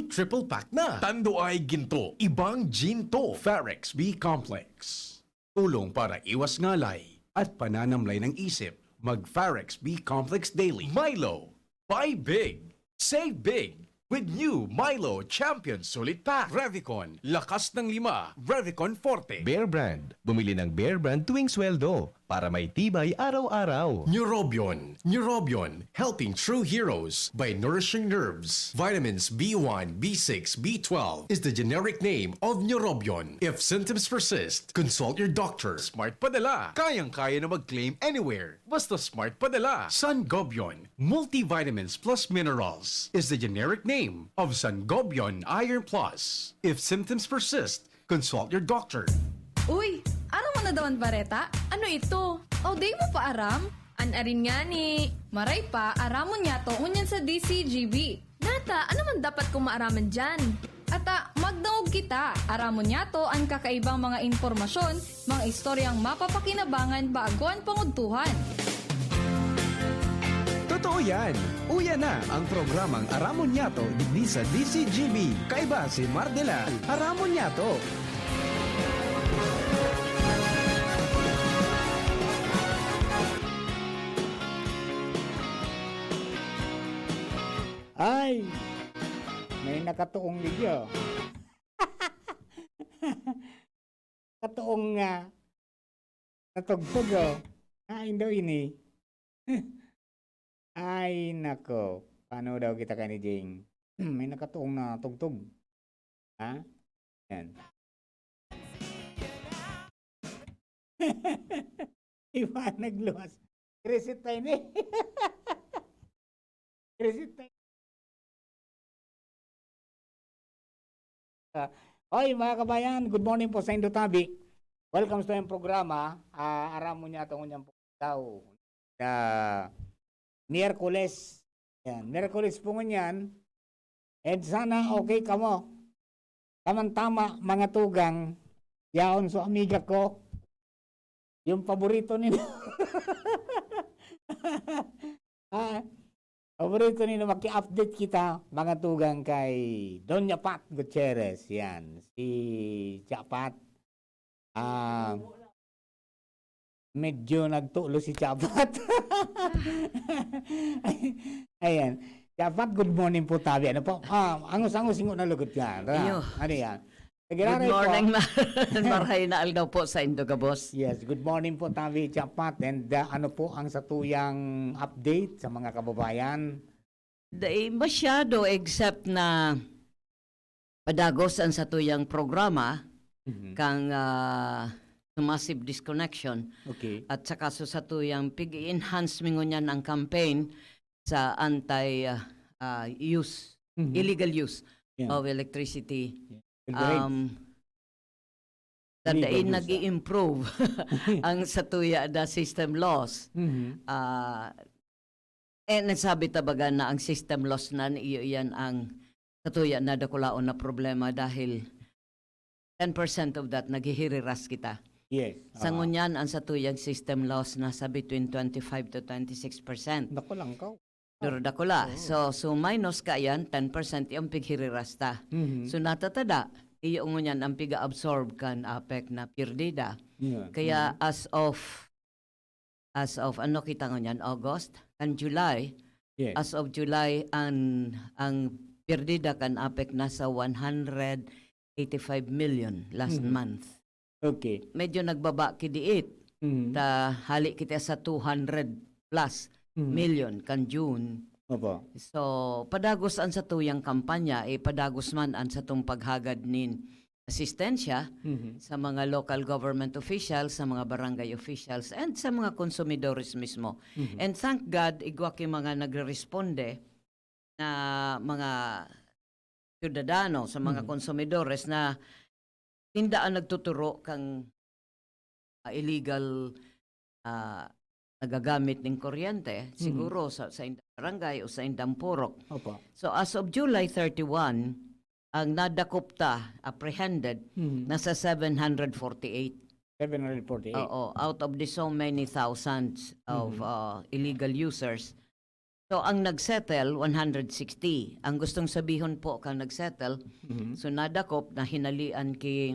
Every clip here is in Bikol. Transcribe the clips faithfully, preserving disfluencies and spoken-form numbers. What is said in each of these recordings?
Triple pack na. Tanduay Ginto, ibang Ginto. Farex B Complex. Tulong para iwas ngalay at pananamlay ng isip. Mag Farex B Complex Daily. Milo, buy big, save big with new Milo Champion Sulit Pack. Revicon, lakas ng lima. Revicon Forte. Bear Brand. Bumili ng Bear Brand tuwing sweldo para may tibay araw-araw. Neurobion. Neurobion, helping true heroes by nourishing nerves. Vitamins B one, B six, B twelve is the generic name of Neurobion. If symptoms persist, consult your doctor. Smart Padala. Kayang-kaya na mag-claim anywhere. Basta Smart Padala. Sangobion, multivitamins plus minerals is the generic name of Sangobion Iron Plus. If symptoms persist, consult your doctor. Uy, aram mo na daw an bareta? Ano ito? O, di mo pa aram? An arin ngani. Maray pa, aramon niyato ngunyan sa D C G B. Nata, ano man dapat kong maaraman diyan? Ata, magdangog kita. Aramon niyato an kakaibang mga impormasyon, mga istoryang mapapakinabangan bago an pangudtuhan. Totoo yan! Uya na ang programang Aramon Niyato digdi sa D C G B. Kaiba si Mardela. Aramon Niyato! Ay! May nakatuong video. Katuong nga natugtog, oh. Haen daw ini? Ay, nako. Paano daw kita kaini, Jing? May nakatuong na tugtog. Ha? Yan. Iba nagluwas. Reset tayo ni. Reset tayo. Ah, oy, mga kabayan, good morning po sa indo tabi. Welcome sa iyang programa. Ah, aram mo niya, tungo niyang po daw na Miyerkules. Yan, Miyerkules po ngunyan. And sana okay kamo. Tamang-tama, mga tugang, yaon so amiga ko. Yung paborito nila. Ah, paborito nila, maki-update kita, mga tugang, kay Doña Pat Gutierrez. Yan, si Tia Pat. Ah, medyo nagtulo si Tia Pat. Ayan. Tia Pat, good morning po, tabi. Ano po? Ah, angus-angus, ingo na lugod ka. Tara. Iyo. Ano yan? Good morning, ma-, marahay na aldaw po sa indo gabos. Yes, good morning po, tabi, Tia Pat. And, ah, ano po ang satuyang update sa mga kababayan? Dai masyado, except na padagos an satuyang programa Mhm. kang, ah, massive disconnection. Okay. At saka so satuyang pig-i-enhance mi ngunyan ang campaign sa anti, ah, ah, use, Mhm. illegal use Yeah. of electricity. Yeah. Illegal rates. Um, Illegal use, ah. Dai nag-i-improve ang satuya na system loss. Mhm. Ah, Eh, nagsabi ta baga na ang system loss na, iyo iyan ang satuya na dakulaon na problema dahil ten percent of that naghihiriras kita. Yes. Sa Ah. ngunyan, ang satuyang system loss nasa between twenty-five to twenty-six percent. Naku, langkaw. Pero dakula. Oo. So, so minus ka yan, ten percent yung pighiriras ta. Mhm. So, natatada, iyo ngunyan ang piga-absorb kan APEC na pirdida. Yeah. Kaya Mhm. as of As of, ano kita ngunyan, August? Kan July, Yes. as of July, an, ang pirdida kan APEC nasa one hundred eighty-five million last Mhm. month. Okay. Medyo nagbaba ki diit. Mhm. Ta, hali kita sa two hundred plus Mhm. million kan June. Opo. So, padagos an satuyang kampanya, eh, padagos man an satong paghagad nin asistensya Mhm. sa mga local government officials, sa mga barangay officials, and sa mga konsumidores mismo. Mhm. And thank God, igwa ki mga nagreresponde na mga syudadano, sa mga Mhm. konsumidores na tinda ang nagtuturo kang, ah, illegal, ah, nagagamit ning kuryente, Mhm. siguro sa, sa indang barangay o sa indang purok. Opo. So, as of July thirty-one, ang nadakop ta, apprehended, Mhm. nasa seven hundred forty-eight. Seven hundred forty-eight. Oo, out of the so many thousands of, Mhm. uh, illegal users, So, ang nagsettle, one hundred sixty. Ang gustong sabihon po kan nagsettle, Mhm. so nadakop na hinalian ki,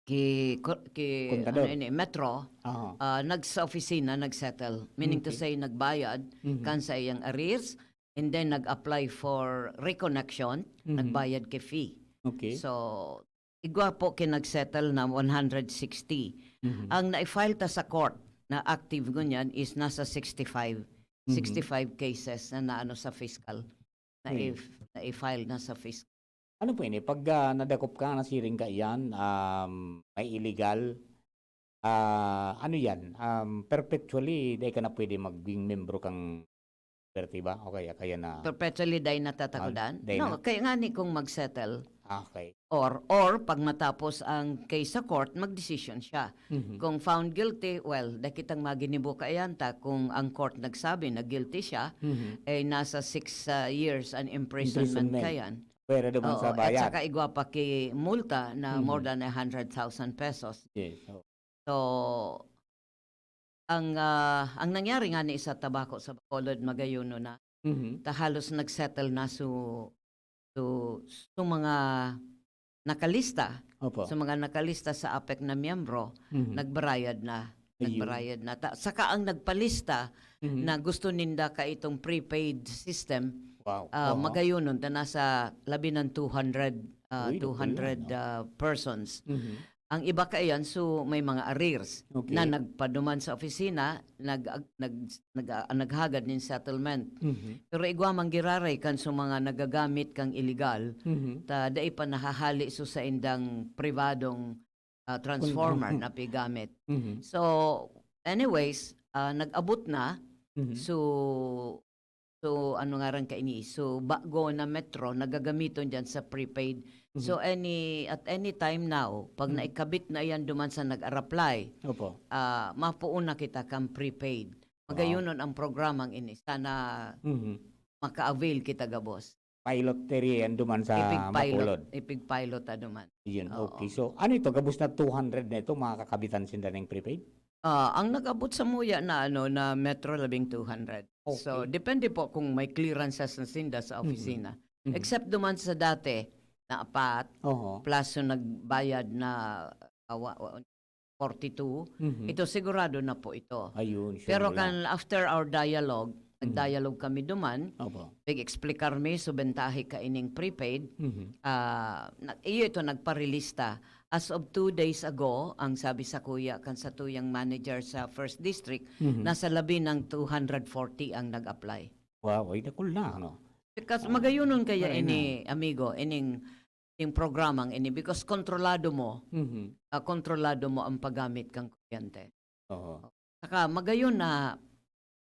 ki, ko-, ki, Kontador. ano ini, Metro, Aha. ah, nag-, sa opisina, nagsettle. Meaning to Okay. say, nagbayad Mhm. kan sa iyang arrears, and then nag-apply for reconnection, Mhm. nagbayad ki fee. Okay. So, igwa po ki nagsettle na one hundred sixty. Mhm. Ang na-file ta sa court na active ngunyan is nasa sixty-five. Mhm. Sixty-five cases na naano sa fiscal. Na Okay. if, na-file na sa fiscal. Ano po ini? Pag, ah, nadakop ka, nasiring ka iyan, um, may illegal, ah, ano yan? Um, perpetually, dai ka na pwede maging membro kang Liberty ba? O kaya, kaya na Perpetually dahil natatakudan? Ah, dahil No, na kaya nga ni kung mag-settle Ah, okay. or, or pag matapos ang case sa court, mag-decision siya. Mhm. Kung found guilty, well, da kitang maginibo kaiyan ta kung ang court nagsabi na guilty siya, Mhm. eh, nasa six, ah, years an imprisonment Imprisonment. kayan. Pwera naman Oo, sa at bayad. saka igwa pa ki multa na Mhm. more than a hundred thousand pesos. Yes, oo. So, ang, ah, ang nangyari nga ni sa Tabaco sa Bacolod, magayuno na. Mhm. Ta halos nag-settle na su, su, su mga nakalista. Opo. Su mga nakalista sa APEC na miyembro, Mhm. nagbarayad na. Ayun. Nagbarayad na. Ta, saka ang nagpalista Mhm. na gusto ninda ka itong prepaid system, Wow. ah, Oho. magayunon ta nasa labi ng two hundred, ah, Uy, two hundred, naku, yun, no? ah, persons. Mhm. Ang iba kaiyan, so, may mga arrears Okay. na nagpaduman sa opisina, nag-, nag-, nag-, ah, naghagad nin settlement. Mhm. Pero igwa man giraray kan sa mga nagagamit kang illegal, Mhm. ta dai pa nahahali so saindang pribadong, ah, transformer Kun-, na pigamit. Mhm. So, anyways, ah, nag-abot na. Mhm. So, So, ano ngaran kaini? So, bago na Metro na gagamiton diyan sa prepaid. So, Mhm. any, at any time now, pag Mhm. naikabit na iyan duman sa nag-a-apply, Opo. ah, mapoon na kita kan prepaid. Wow. Magayunon ang programang ini. Sana Mhm. maka-avail kita gabos. Pilot three yan duman sa Ipig-pilot, Bacolod. ipig-pilot ta duman. Yun, Oo. okay. So, ano ito? Gabos na two hundred na ito, makakabitan sinda ng prepaid? Ah, ang nag-abot samuya na, ano, na Metro, labing two hundred. So, Okay. depende po kung may clearances na sinda sa Mhm. opisina. Mhm. Except duman sa dati na apat, Oho. plus yung nagbayad na, ah, wa-, wa-, forty-two, Mhm. ito sigurado na po ito. Ayun, Pero siyempre. kan after our dialogue, Mhm. nag-dialogue kami duman, Opo. nag-explicar mi, so bentahe ka ining prepaid, Mhm. ah, na, iyo ito, nagparelista. As of two days ago, ang sabi sakuya kan satuyang manager sa First District, Mhm. nasa labi ng two hundred forty ang nag-apply. Wow, ay, dakul na, ano? Because Ah, magayunon kaya maray ini, na. amigo, ining, ining programang ini, because kontrolado mo, Mhm. ah, kontrolado mo ang paggamit kang kuryente. Oo. Saka magayon na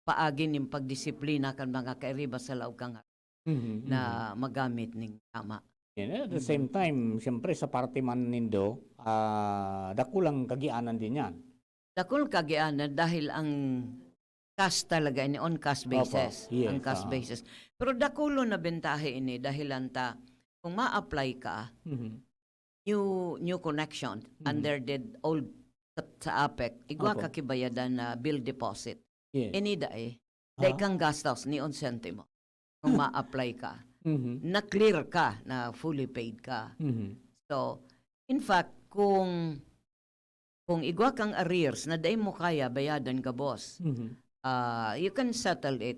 paagi nin pagdisiplina kan mga kairiba sa laog kan nga Mhm, na mhm. magamit nin tama. And at the same Mhm. time, siyempre, sa parte man nindo, ah, dakulang kagianan din yan. Dakul kagianan dahil ang cash talaga ini, on cash Opo, basis, yes, ang cash oo. basis. Pero dakulon na bentahe ini dahil ta kung ma-apply ka, Mhm. new, new connection Mhm. under the old sa, sa APEC, igwa Opo. ka kibayadan na bill deposit. Yes. Ini dai. Dai Ah. kang gastos ni un sentimo. Kung ma-apply ka, Mhm. na clear ka, na fully paid ka. Mhm. So, in fact, kung, kung igwa kang arrears na dai mo kaya bayadan gabos, Mhm. ah, you can settle it.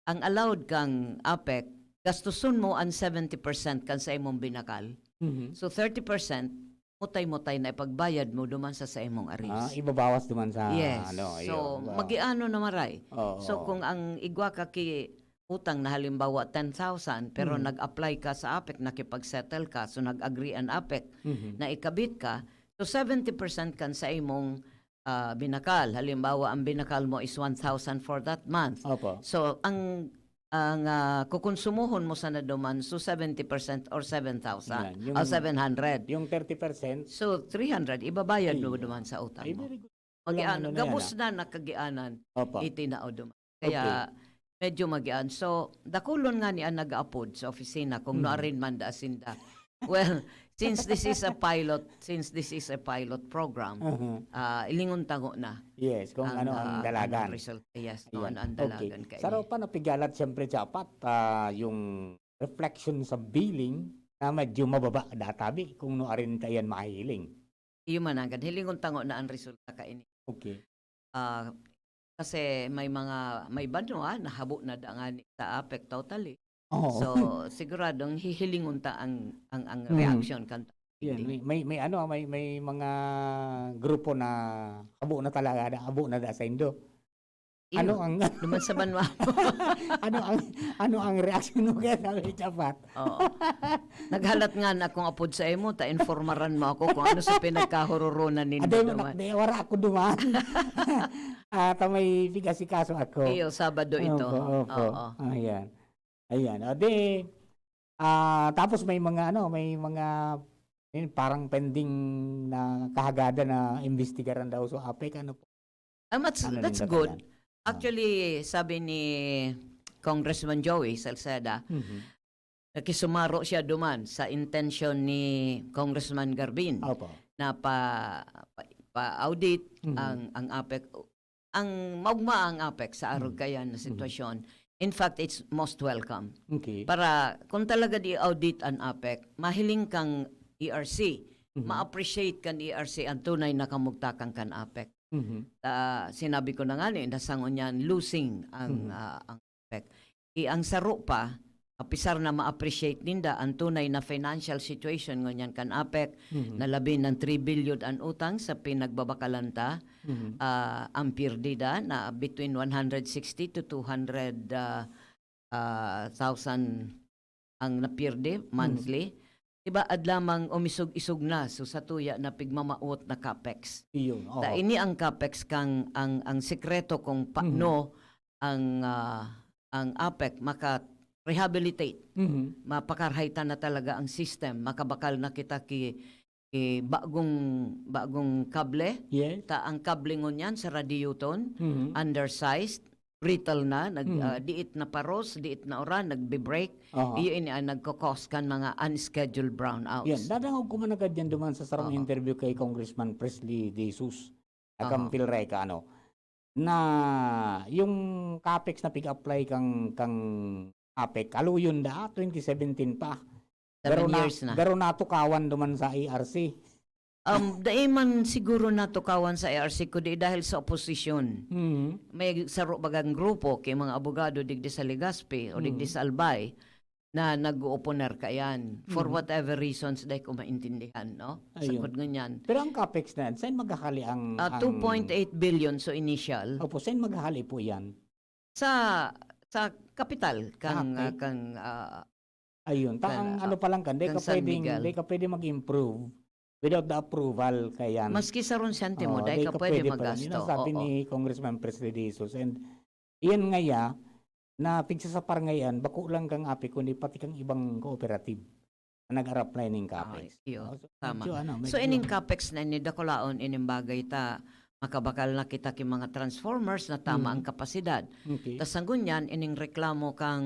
Ang allowed kang APEC, gastuson mo ang seventy percent kan sa imong binakal. Mhm. So, thirty percent, mutay-mutay na ipagbayad mo duman sa, sa imong arrears. Ah, ibabawas duman sa Yes. ano, So, ayun. Wow. magiano na maray. Oo, So, oo. kung ang igwa ka ki utang na halimbawa ten thousand, pero Mhm. nag-apply ka sa APEC, nakipag-settle ka, so nag-agree an APEC Mhm. na ikabit ka, so seventy percent kan sa imong, ah, binakal. Halimbawa, ang binakal mo is one thousand for that month. Opo. So, ang, ang, ah, kukonsumohon mo sana duman, so seventy percent or seven thousand, Yan, yung, ah, seven hundred. yung thirty percent. So, three hundred, ibabayad mo Ayun. duman sa utang Ay, mo. very good. Walang Magian, ano na yan, gabos ah. na nakagianan, Opo. itinao duman. Kaya, Okay. medyo magian. So, dakulon nga ni ang nag-aapod sa opisina kung Mhm. nuarin man da sinda. Well, since this is a pilot, since this is a pilot program, Mhm. ah, ilingon ta ngona Yes, kung ang, ano ang ah, dalagan. Ano ang result. Yes, kung Ayan. ano ang Okay. dalagan kaini. Sa Ropa, napigalat siyempre dapat, ah, yung reflection sa billing na medyo mababa databi kung no arin kaiyan mahihiling. Iyo mananggad, hilingon ta ngona ang resulta kaini. Okay. Ah, kasi may mga, may banwa nahabo na da ngani sa APEC totally. Oo. So, siguradong hihilingon ta ang, ang, ang Mm. reaksyon kan Yan, Hindi. may, may, may ano, may, may mga grupo na habo na talaga, habo na da saindo. Iyo, Ano ang duman sa banwa mo. Ano ang, ano ang reaksyon mo kaya sabi ni Chapat? Oo. Naghalat nga na akong apod sa imo, ta informaran mo ako kung ano sa pinagkahuroronan nindo Aday mo, duman. Nak-, di, wala ako duman. Ah, ta may pigasikaso ako. Iyo, Sabado ito. Opo, opo. Oo. Ayan. Ayan. O, di, ah, tapos may mga ano, may mga, yun, parang pending na kahagadan na imbestigaran daw sa APEC, ano po? Ah, that's, Ano that's ninda good. kaiyan? Ah. Actually, sabi ni Congressman Joey Salceda, Mhm. nakisumaro siya duman sa intensyon ni Congressman Garbin Opo. na pa, pa, pa-audit Mhm. ang, ang APEC. Ang maugma ang APEC sa arog Mhm. kaiyan na Mhm. sitwasyon. In fact, it's most welcome. Okay. Para kung talaga di audit ang APEC, mahiling kang E R C, Mhm. ma-appreciate kan E R C ang tunay na kamugtakan kan APEC. Mhm. Ah, sinabi ko na nga ni, na sa ngunyan, losing ang, Mhm. ah, ang APEC. I, ang saro pa, apisar na ma-appreciate ninda ang tunay na financial situation ngunyan kan APEC, Mhm. na labi ng three billion an utang sa pinagbabakalan ta, Mhm. ah, ang pierde da na between one hundred sixty to two hundred, ah, ah, thousand ang napirde Mhm. monthly. Diba, ad lamang umisog-isog na, so, sa tuya na pigmamawot na capex. Iyo, Ta oo. ini ang capex kang, ang, ang sekreto kung Mhm. paano ang, ah, ang APEC maka-rehabilitate. Mhm. Mapakarhay ta na talaga ang system, makabakal na kita ki, ki bagong, bagong kable. Yes. Ta ang kable ngunyan sa radyoton, Mhm. undersized, brittle na, nag, Mhm. ah, diit na paros, diit na uran, nagbe-break. Aha. Iyo ini ang nagko-cause kan mga unscheduled brownouts. Yan, dadangog ko man agad yan duman sa sarong Aha. interview kay Congressman Presley De Jesus. Akang Aha. Pilreca, ano, na yung capex na pig-apply kang, kang APEC, kaluyon da, twenty seventeen pa. Seven Garo na, years na. garo natukawan duman sa A R C. Um, dai man siguro natukawan sa A R C, kundi dahil sa oposisyon. Mhm. May saro bagang grupo, kay mga abogado digdi sa Legazpi o digdi Mhm. sa Albay, na nag-ooponer kaiyan for Mhm. whatever reasons, dai ko maintindihan, no? Ayun. Sagkod ngunyan. Pero ang capex na yan, saan maghahali ang, Ah, ang two point eight billion, so initial. Opo, saan maghahali po yan? Sa, sa kapital, Ah, kang, okay. ah, kang, ah, Ayun, ta-, kang, ang ah, ano pa lang kan, di kang ka San pwedeng, Miguel. di ka pwede mag-improve without the approval kaiyan. Maski sa Ron Santimo, Oo, dai di ka ka pwede pwede pala. Yun magasto. ang sabi Oo. ni Congressman Presley De Jesus. And iyan ngaya, na pigsasapar ngayan, bako lang kang APEC, kundi pati kang ibang cooperative na nag-a-apply ning Ah, capex. iyo. Oo, so, Tama. medyo ano, So, medyo ining capex na ini, dakulaon, ining bagay ta, makabakal na kita ki mga transformers na tama Mm. ang kapasidad. Okay. Tas sa ngunyan, ining reklamo kang,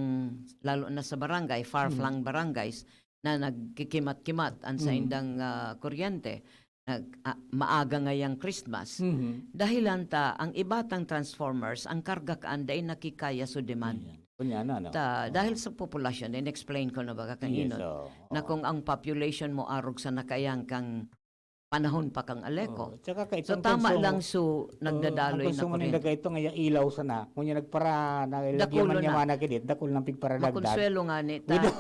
lalo na sa barangay, far-flung Mm. barangays, na nagkikimat-kimat ang Mm. saindang, ah, kuryente. Nag-, ah, maaga ngayang Christmas. Mhm. Dahilan ta, ang iba tang transformers, ang karga kaan dai nakikaya so demand. Ayan. Kunya na, no? Ta, Oo. dahil sa populasyon, in-explain ko na baga Yes, kanino, oo, na oo. kung ang population mo arog sa nakayang kang panahon pa kang Aleco. Oo. Tsaka kay So, itong tama konsumo, lang so, oo, nagdadaloy ang na konsumo ninda kuryente. kay ito, ngaya ilaw sana. Kunya nagpara, nalagyan Dakulo man niya na. mana kidit, dakul ng pigparadagdag. Makonsuelo nga ni ta. Wala.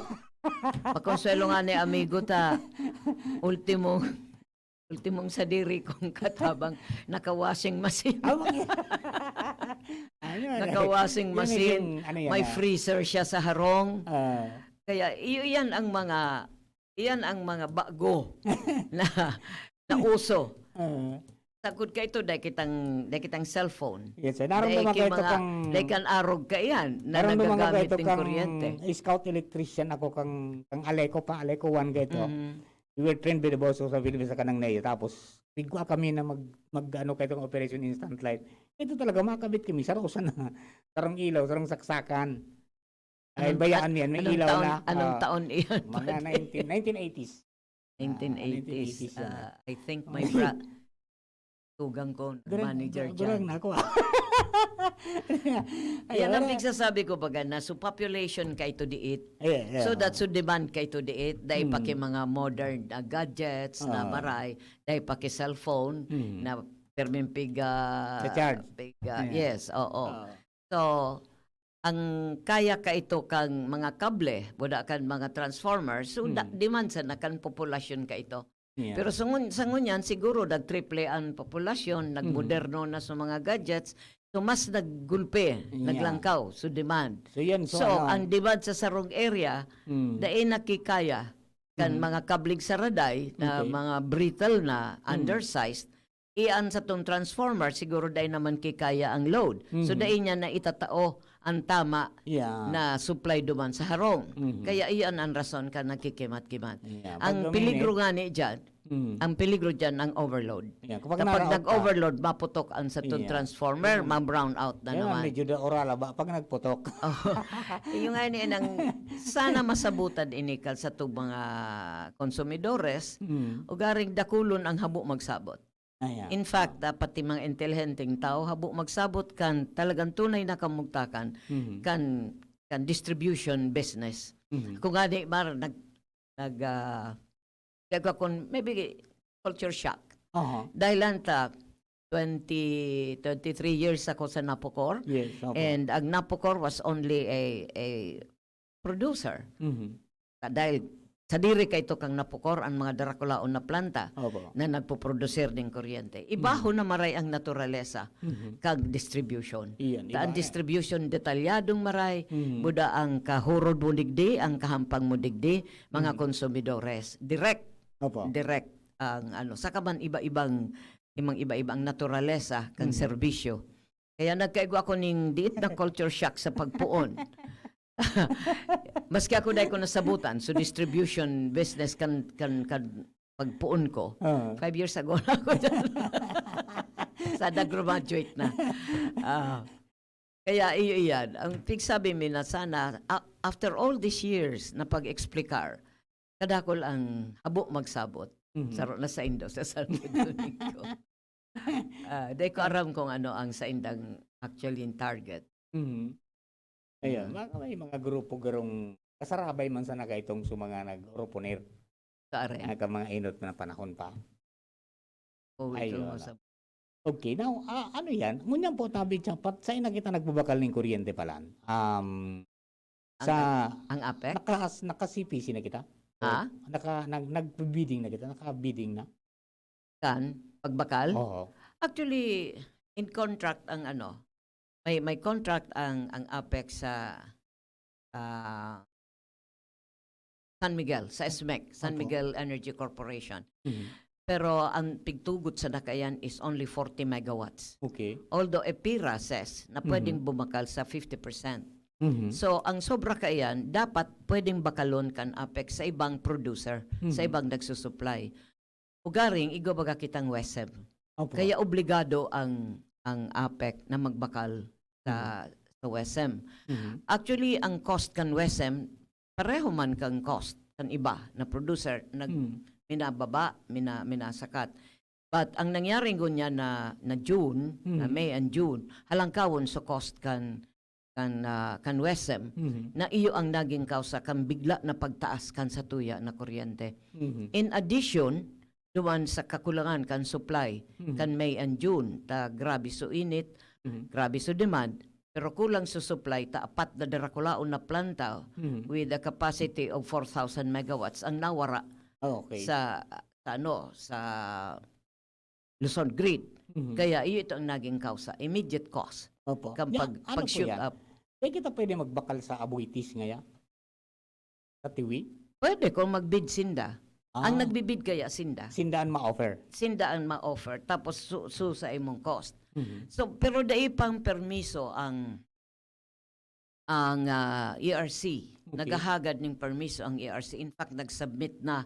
Makonsuelo nga ni amigo ta. Ultimo, ultimong sadiri kong katabang, naka-washing machine. Ah, wag yan. Ano yan? Naka-washing Yan machine, yung, ano yan, may ah. freezer siya sa harong. Ah. Kaya, iyo, yan ang mga, yan ang mga bago na, na uso. Ah. Sagkod ka ito, dai kitang, dai kitang cellphone. Yes, sir. Dai Naramdaman ki ko ito mga, kang, dai kan arog ka iyan, na naramdaman ko nagagamit ito ning kang kuryente. Scout electrician ako kang, kang Aleco pa, Aleco one ka ito. Mhm. We were trained by the boss sa Philippines sa kanang Neo. Tapos, pigwa kami na mag, mag, ano, kayo itong Operation Instant Light. Ito talaga, makabit kami. Sarong usan na. Sarong ilaw, sarong saksakan. Ay, anong, bayaan an-, yan, may anong ilaw taon, na. Anong Ah, taon iyan? Mga nineteen, nineteen eighties. Ah, nineteen eighties, nineteen eighties yan, ah, ah. I think my bra-, tugang ko, Gurang, manager gurang dyan. Na ako, ah. Yan ang Ayun, pigsasabi ko, baga na, so population kay to diit. Yeah, yeah. So that's so demand kay to diit. Dahil pa Hmm. kay mga modern ah, gadgets na Ah. maray, dahil pa kay cellphone Hmm. na perming pig, ah, Sa charge. pig, ah, Yeah. yes, oo. Ah. So, ang kaya kaito kan mga kable, buda kan mga transformer, so da- Hmm. demand sana kan populasyon kaito. Yeah. Pero sa ngun-, sa ngunyan, siguro nagtriple ang populasyon, Hmm. nagmoderno na sa mga gadgets, so mas naggulpe, Yeah. naglangkaw, so demand. So yan, so So, ano ang demand sa sarong area, Hmm. dai nakikaya kan Hmm. mga kablig sa raday na Okay. mga brittle na, Hmm. undersized, iyan sa tong transformer, siguro dai naman kikaya ang load. So, Mhm. dai niya na itatao ang tama Yeah. na supply duman sa harong. Mhm. Kaya iyan ang rason ka nagkikimat-kimat. Yeah. Ang Pag peligro luminit, nga ni dyan, mm. ang peligro dyan ang overload. Yeah. Kapag Kapag naraot ka, nag-overload, maputok ang sa tong Yeah. transformer, Mm. ma-brown out na Yan ang naman. Medyo daoral, aba, pag nagputok. Oh. Yung nga ni, nang, sana masabutan inikal sa tong mga konsumidores, Mm. ugaring dakulon ang habo magsabot. Ayan. In fact, ah, pati mga intelihenteng tao, habo magsabot kan talagang tunay na kamugtakan Mhm. kan, kan distribution business. Mhm. Kung nga di, mar, nag, nag, ah, kaya ko kung maybe culture shock. Aha. Dahil lang ta, twenty, twenty-three years ako sa Napocor. Yes, opo. And ang Napocor was only a, a producer. Mhm. Ka-, dahil sadiri kaito kang Napocor ang mga darakulaon na planta Opo. na nagpoprodusir ning kuryente. Ibaho Mhm. na maray ang naturalesa Mhm. kag distribution. Iyan, Ta ang iba na. Distribution detalyadong maray, Mhm. buda ang kahurod mo digdi, ang kahampang mo digdi, mga Mhm. konsumidores. Direct. Opo. Direct ang ano. Saka man iba-ibang, imang iba-ibang naturalesa kang Mhm. serbisyo. Kaya nagkaigwa ako ning diit na culture shock sa pagpuon. Maski ako dai ko nasabutan, so distribution business kan, kan, kan pagpuon ko. Ah. Five years ago na ako dyan. Sa nag-graduate na. Ah. Kaya iyo iyan. Ang pigsabi mi na sana, a-, after all these years na pag-explicar, kadakol ang habo magsabot. Mhm. Saro na sa indo, sa Santo Domingo. Ah, dai ko aram kung ano ang saindang actually yung target. Mhm. Ayun, Mm. mga, may mga grupo garong kasarabay man sana kaitong sa mga nag-oroponer. Sa are. Ah, ka mga inot na panahon pa. Oh, ito Ayun. Mo sa Okay, now, ah, ano yan? Ngunyan po, tabi siya, pat, sa ina kita nagbabakal ng kuryente palan. Um, Ang sa, ang APEC? Nakas-, naka-C P C na kita? Ha? O, naka, nag, nagbibidding na kita? Naka-bidding na? Kan? Pagbakal? Oo. Actually, in contract ang ano, may, may contract ang, ang APEC sa, ah, San Miguel, sa SMEC, San Opo. Miguel Energy Corporation. Mhm. Pero ang pigtugot sa nakayan is only forty megawatts. Okay. Although EPIRA says na pwedeng Mhm. bumakal sa fifty percent. Mhm. So, ang sobra kaiyan, dapat pwedeng bakalon kan APEC sa ibang producer, sa Mhm. ibang nagsusupply. Ugaring, igwa baga kitang WESM. Opo. Kaya obligado ang, ang APEC na magbakal sa, Mhm. sa WESM. Mhm. Actually, ang cost kan WESM, pareho man kang cost kan iba na producer, nag-, Hmm. minababa, mina-, minasakat. But ang nangyari ngunyan na, na June, na Mhm. May and June, halangkawon sa cost kan, kan, ah, kan WESM, Mhm. na iyo ang naging kausa kan bigla na pagtaas kan satuya na kuryente. Mhm. In addition, duman sa kakulangan kan supply Mhm. kan May and June, ta grabe so init, Mhm. grabe so demand, pero kulang so supply, ta apat na darakulaon na planta Mhm. with a capacity of four thousand megawatts ang nawara Ah, okay. sa, sa ano, sa Luzon grid. Mhm. Kaya iyo ito ang naging kausa, immediate cause Opo. Kan Ya, pag, ano po pag-shoot yan? Up. Kaya kita pwede magbakal sa Aboitiz ngaya? Sa Tiwi? Pwede kung mag-bid sinda. Ang Ah. Nagbibid kaya sinda. Sinda ang ma-offer. Sinda ang ma-offer. Tapos su-, su sa imong cost. Mhm. So, pero dai pang permiso ang, ang, ah, E R C. Okay. Naghahagad ning permiso ang E R C. In fact, nag-submit na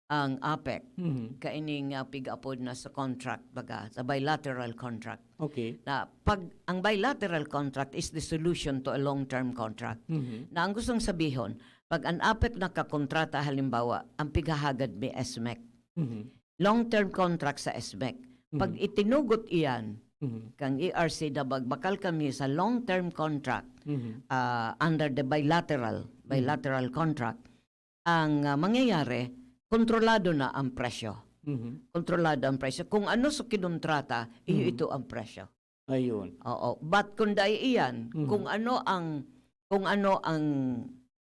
ang APEC, Mhm. kaining, ah, pig-apod na sa contract, baga, sa bilateral contract. Okay. Na pag ang bilateral contract is the solution to a long-term contract. Mhm. Na ang gustong sabihon, pag ang APEC nakakontrata, halimbawa, ang pighahagad may SMEC. Mhm. Long-term contract sa SMEC. Pag Mhm. itinugot iyan, Mhm. kang E R C na magbakal kami sa long-term contract, Mhm. ah, under the bilateral, bilateral contract, ang, ah, mangyayari, kontrolado na ang presyo. Mhm. Kontrolado ang presyo. Kung ano sa kinontrata, iyo Mhm. ito ang presyo. Ayun. Oo. But kung dai iyan, Mhm. kung ano ang, kung ano ang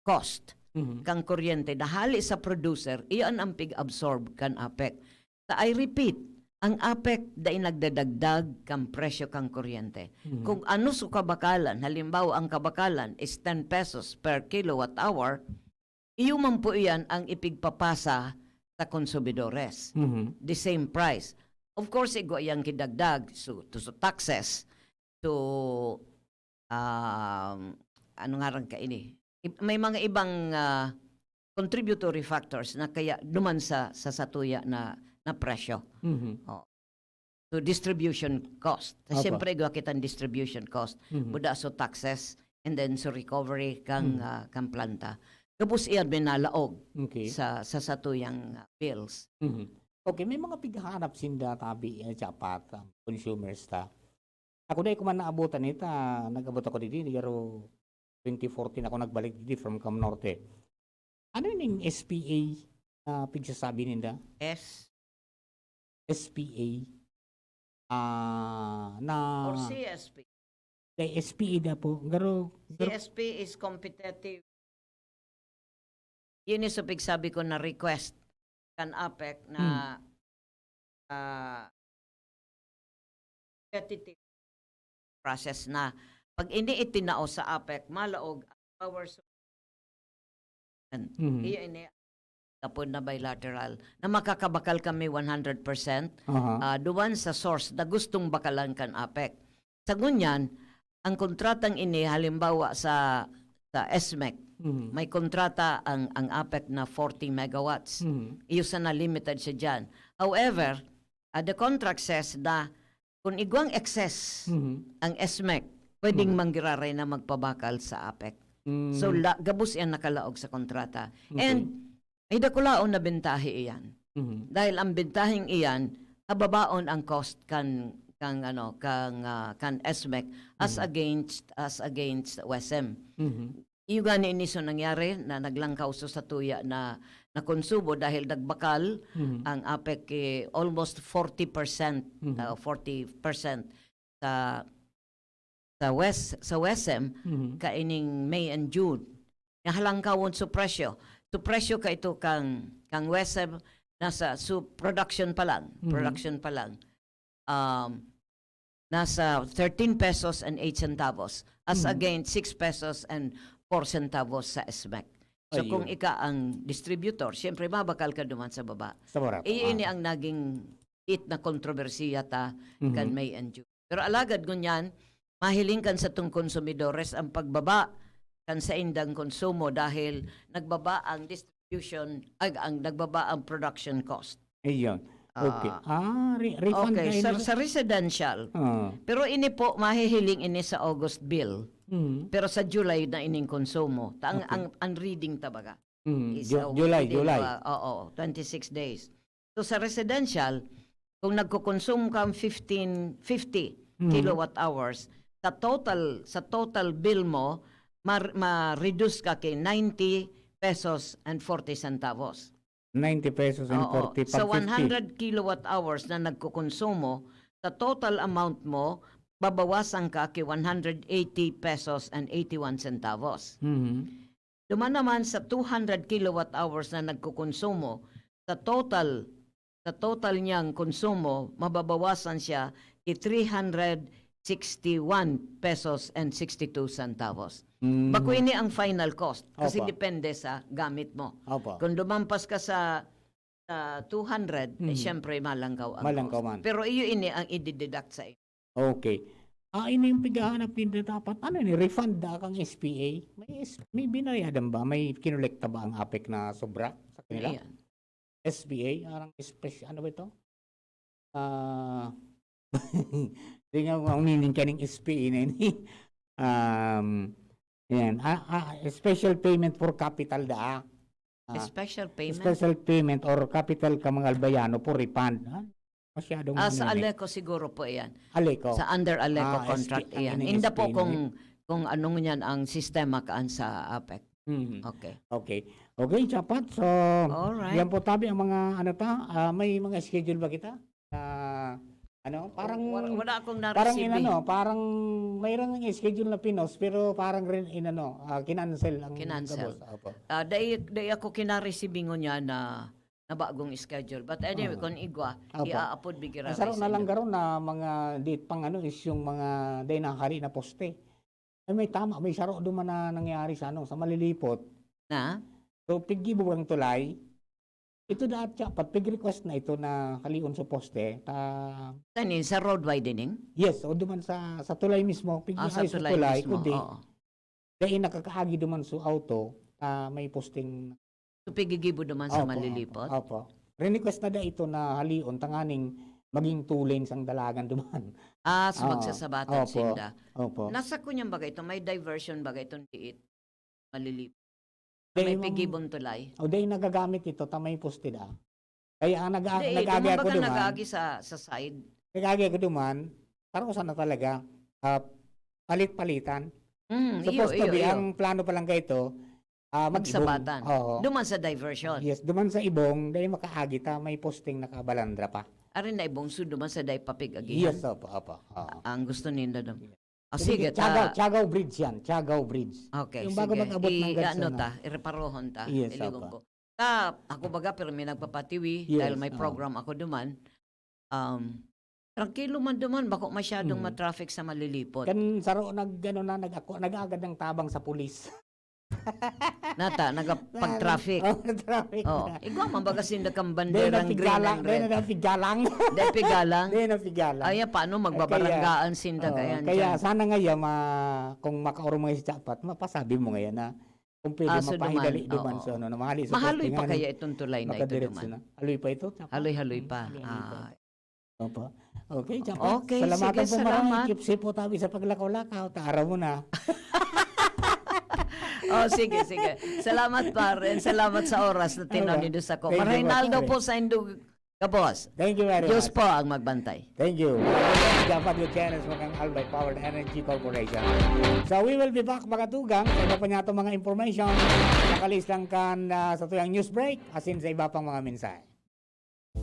cost Mhm. kang kuryente na hali sa producer, iyan ang pig-absorb kan APEC. Sa, I repeat, ang APEC dai nagdadagdag kan presyo kang kuryente. Mhm. Kung ano sa kabakalan, halimbawa, ang kabakalan is ten pesos per kilowatt hour, iyo man po iyan ang ipigpapasa sa konsumidores. Mhm. The same price. Of course, igwa iyang kidagdag, so, to, so taxes, to, um, ano nga ran kaini? I-, may mga ibang, ah, contributory factors na kaya duman sa, sa satuya na, na presyo. Mhm. To distribution cost. Apo. Siyempre, igwa kitang distribution cost. Mhm. Buda so taxes and then so recovery kang, Mhm. ah, kang planta. Gabos iyan may nalaog Okay. sa, sa satuyang, ah, bills. Mhm. Okay, may mga pighahanap sinda tabi, eh, dapat, um, consumers ta. Ako na ko man naabutan ita, nag-abot ako didi, garo twenty fourteen ako nagbalik didi from Cam Norte. Ano yung S P A na pigsasabi ninda? S S P A? Ah, na or C S P? Kay S P A da po. Garo, garo C S P is competitive. Yun yung sa pigsabi ko na request kan APEC na, ah, competitive process na. Pag ini itinao sa APEC, malaog ang power supply. Mhm. Iyo ini tapon na bilateral na makakabakal kami one hundred percent, Aha. ah, duman sa source na gustong bakalan kan APEC. Sa ngunyan, ang kontratang ini, halimbawa sa, sa SMEC, Mhm. may kontrata ang, ang APEC na forty megawatts. Mhm. Iyo sana limited siya dyan. However, ah, the contract says na kung igwang excess Mhm. ang SMEC, pwedeng Mhm. manggiraray na magpabakal sa APEC. Mm. So, la, gabos yan nakalaog sa kontrata. Okay. And may dakulaon na bentahe iyan. Mhm. Dahil ang bentaheng iyan, hababaon ang cost kan, kang, ano, kang, ah, kan SMEC as Mhm. against, as against WESM. Mhm. Iyo gani ini so nangyari na naglangkaw so satuya na, na konsumo dahil nagbakal Mhm. ang APEC, eh, almost forty percent, Mhm. ah, forty percent sa, sa West, sa WESM, Mhm. kaining May and June. Nahalangkawon so presyo. So presyo ka ito kang, kang WESM, nasa, so production pa lang, Mhm. production pa lang. Um, nasa thirteen pesos and eight centavos as Mhm. against six pesos and four centavos sa SMEC. So Ayun. kung ika ang distributor, siyempre mabakal ka duman sa baba. Sa baba po, Iyo ini ah. ang naging it na kontrobersiya ta kan Mhm. May and June. Pero alagad ngunyan, mahiling kan satong konsumidores ang pagbaba kan saindang konsumo dahil nagbaba ang distribution, ag, ang nagbaba ang production cost. Ayun. Okay. Ah, Ah, re- refund okay, kayo sa, na- sa residential. Ah. Pero ini po, mahihiling ini sa August bill. Mhm. Pero sa July na ining konsumo. Ta, ang, Okay. ang, ang reading tabaga Mhm. is, Ju- uh, July, within, July. uh, oo, twenty-six days. So sa residential, kung nagko-consume ka ng fifteen fifty Mhm. kilowatt hours, sa total, sa total bill mo, mar-, ma-reduce ka kay ninety pesos and forty centavos. Ninety pesos and Oo. forty, Sa pag fifty. One hundred kilowatt hours na nagkokonsumo, sa total amount mo, babawasan ka ki one hundred eighty pesos and eighty-one centavos. Mhm. Duman naman sa two hundred kilowatt hours na nagkokonsumo, sa total, sa total niyang konsumo, mababawasan siya ki three hundred sixty-one pesos and sixty-two centavos. Mm. Bako ini ang final cost kasi Opo. depende sa gamit mo. Opo. Kung lumampas ka sa, sa two hundred, eh, Mhm. siyempre malangkaw ang Malangkaw cost. man. Pero iyo ini ang i-deduct sa inyo. Okay. Ah, ini yung pighahanap ninda dapat. Ano ni refund da kang S P A? May S- may binayadan ba? May kinolekta ba ang APEC na sobra sa kanila? Ayan. S P A, parang special, ano ba ito? Ah, di nga ang meaning kaning S P A na ini. Um, yan. Ah, ah, special payment for capital da. Ah, Special payment? Special payment or capital ka mga Albayano for refund. Ha? Masyadong Ah, ano sa yun eh. Aleco siguro po yan. Aleco. Sa under Aleco Ah, contract S P, ano yan. yun, Inda po S P A kung, na kung anong yan ang sistema kaan sa APEC. Mhm. Okay. Okay. Okay, Chapat. So, Alright. yan po tabi ang mga ano ta, ah, may mga schedule ba kita? Ah, ano, parang Wala, wala akong parang na-receive. Inano, parang mayroon ng schedule na pinos pero parang rin inano, ah, kinancel ang Kinancel. gabos. Opo. Ah, dai, dai ako kinareceive ngunyan na, na bagong schedule. But anyway, Ah. kung igwa, Opo. i-upload bigyan Ang saro na lang garo na mga date pang ano is yung mga day na hari na poste. Ay, may tama, may saro duman na nangyari sa ano, sa Malilipot. Na? So, piggibo ang tulay. Ito dapat siya, pat pig-request na ito na halion sa poste. Ta, Saan yun? Sa road widening? yes, o duman sa, sa tulay mismo, pig Ah, sa ay, sa tulay tulay, mismo. kundi, Oo. dahil nakakaagi duman sa auto, ta may posting. So, pigigibo duman sa Opo, Malilipot? Opo, opo. Request na da ito na halion, tanganing maging two lanes ang dalagan duman. Ah, so Ah, magsasabatan opo, sinda. Opo. Nasa kunyan bagay ito? May diversion bagay itong diit? Malilipot. Dahil May mang- pigibong tulay? O dahil nagagamit ito, ta may poste da. Kaya ang nag- Hindi, nag-aagi duman ako baga duman, nag-aagi sa, sa side. nag-aagi ako duman, parang saan na talaga, ah, palit-palitan. Mm, iyo, Supposed to iyo, be, iyo. Ang plano pa lang kayo ito, ah, mag-ibong. Magsabatan. Oo. Duman sa diversion. Yes, duman sa ibong, dahil makaagi ta, may posting nakabalandra pa. Arin na ibong, so duman sa day papig-agihan. Yes, opo, opo. Oo. Ang gusto ninda dum. Ah, Sige, sige, Chagaw, ta. Chagaw Bridge yan, Chagaw Bridge. Okay, Yung bago sige. mag-abot ng I, Gads, ano ano? ta, ireparohon ta, Yes, iligon opo. ko. Ta, ako baga, pero may nagpapatiwi Yes, dahil may oo. program ako duman. Um, trangkilo man duman, bako masyadong Mm. matraffic sa Malilipot. Kan saro nag, ano na, nag, ako, nag-agad ng tabang sa pulis. Nata, nagpag-traffic. Oh, traffic Oh, na. igwa man baga sinda kang Dahil banderang green napigalang, and dahil red. napigalang. Dahil pigalang. Dahil napigalang. Ay, paano Ay, magbabaranggaan sinda oh, kaya kaya dyan? sana ngayon, ma, kung makaurong mga si Chapat, mapasabi mo ngayon na kung pwede Ah, so mapaidali duman, duman oo. sa ano, na mahali sa Mahaloy posting, pa ano, kaya itong tulay na ito makadiretso duman? na. Haloy pa ito, Chapat. Haloy-haloy pa. Hmm, haloy-haloy pa. Ah. Opo. Okay, Chapat. Okay, Salamatan sige, po marami. salamat. Keep safe po tabi sa paglakaw-lakaw. Taaraw mo na. Oh, sige, sige. Salamat, par. And salamat sa oras na tinaw Okay. nindo sa ko. Thank you, Mar Reynaldo Pare. po sa Indo Gabos. Thank you very Diyos much. po ang magbantay. Thank you. Dapat Gutierrez, mga Albay Power Energy Corporation. So we will be back, mga tugang, sa iba pa niya itong mga information. Makalis lang kan ah, sa tuyang news break, asin sa iba pang mga mensahe.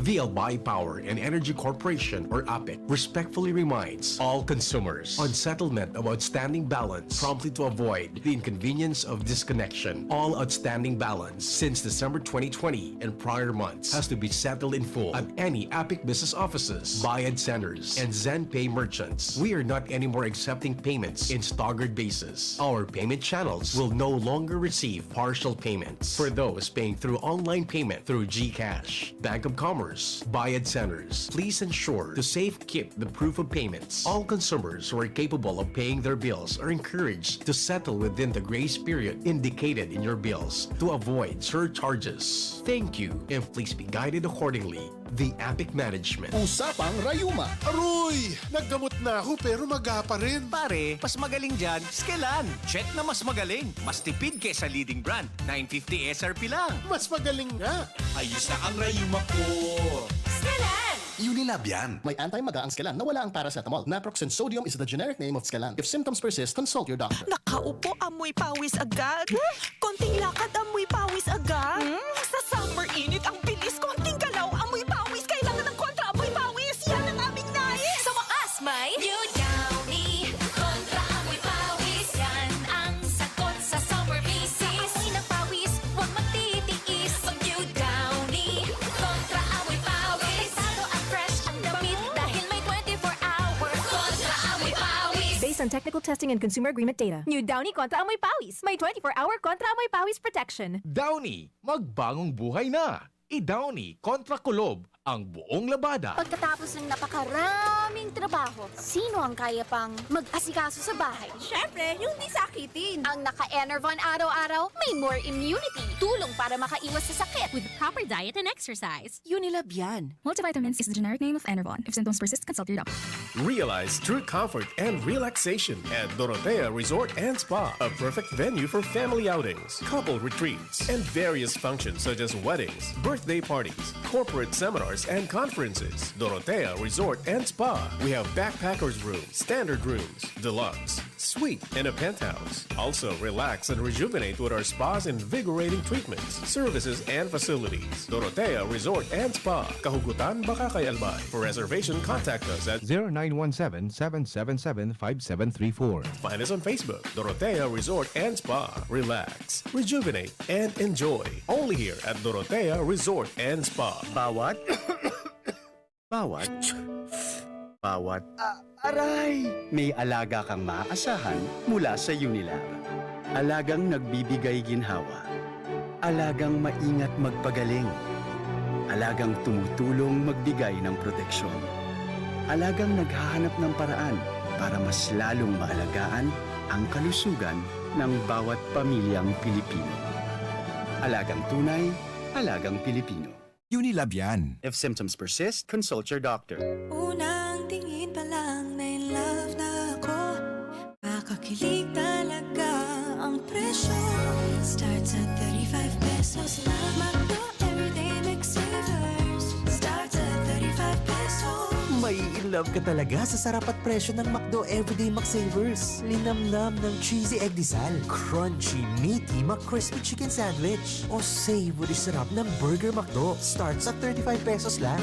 The Albay Power and Energy Corporation, or APEC, respectfully reminds all consumers on settlement of outstanding balance promptly to avoid the inconvenience of disconnection. All outstanding balance since December twenty twenty and prior months has to be settled in full at any APEC business offices, Bayad Centers, and ZenPay merchants. We are not anymore accepting payments in staggered basis. Our payment channels will no longer receive partial payments. For those paying through online payment through GCash, Bank of Commerce, Bayad Centers, please ensure to safe keep the proof of payments. All consumers who are capable of paying their bills are encouraged to settle within the grace period indicated in your bills to avoid surcharges. Thank you, and please be guided accordingly. The APEC Management. Usapang Rayuma. Aroy! Naggamot na ako pero maga pa rin. Pare, mas magaling dyan, Skelan. Check na mas magaling. Mas tipid kesa leading brand. nine fifty S R P lang. Mas magaling nga. Ayos na ang rayuma ko. Skelan! Unilab yan. May anti-maga ang Skelan na wala ang paracetamol. Naproxen sodium is the generic name of Skelan. If symptoms persist, consult your doctor. Nakaupo, amoy pawis agad. Konting lakad, amoy pawis agad. Sa summer init, ang bilis. Konting galaw, amoy pawis. Kailangan ng kontra amoy pawis. Yan ang aming nais. Sa wakas, may New Downy. Kontra amoy pawis. Yan ang sagot sa summer misis. Amoy ng pawis, huwag magtitiis. Pag New Downy. Kontra amoy pawis. Protektado at fresh ang damit dahil may twenty-four hour kontra amoy pawis. Based on technical testing and consumer agreement data. New Downy kontra amoy pawis. May twenty-four hour kontra amoy pawis protection. Downy, magbagong buhay na! I-Downy kontra Kulob ang buong labada. Pagkatapos ng napakaraming trabaho, sino ang kaya pang mag-asikaso sa bahay? Siyempre, yung di sakitin. Ang naka-Enervon araw-araw may more immunity. Tulong para makaiwas sa sakit. With proper diet and exercise. Unilab yan. Multivitamins is the generic name of Enervon. If symptoms persist, consult your doctor. Realize true comfort and relaxation at Dorotea Resort and Spa, a perfect venue for family outings, couple retreats, and various functions such as weddings, birthday parties, corporate seminars, and conferences. Dorotea Resort and Spa. We have backpackers room, standard rooms, deluxe, suite, and a penthouse. Also, relax and rejuvenate with our spa's invigorating treatments, services, and facilities. Dorotea Resort and Spa, Kahugutan, Bacacay, Albay. For reservation, contact us at zero nine one seven, seven seven seven, five seven three four. Find us on Facebook, Dorotea Resort and Spa. Relax, rejuvenate, and enjoy. Only here at Dorotea Resort and Spa. Bawat, bawat, bawat, aray! May alaga kang maaasahan mula sa Unilab. Alagang nagbibigay ginhawa. Alagang maingat magpagaling. Alagang tumutulong magbigay ng proteksyon. Alagang naghahanap ng paraan para mas lalong maalagaan ang kalusugan ng bawat pamilyang Pilipino. Alagang tunay, alagang Pilipino. Unilab yan. If symptoms persist, consult your doctor. Unang tingin pa lang na in love na ako. Makakilig talaga ang presyo. Starts at thirty-five pesos lang. McDo Everyday McSavers. Starts at thirty-five pesos. Mai-in love ka talaga sa sarap at presyo ng McDo Everyday McSavers. Linamnam ng cheesy egg disal, crunchy, meaty McCrispy chicken sandwich, o savory sarap ng Burger McDo. Starts at thirty-five pesos lang.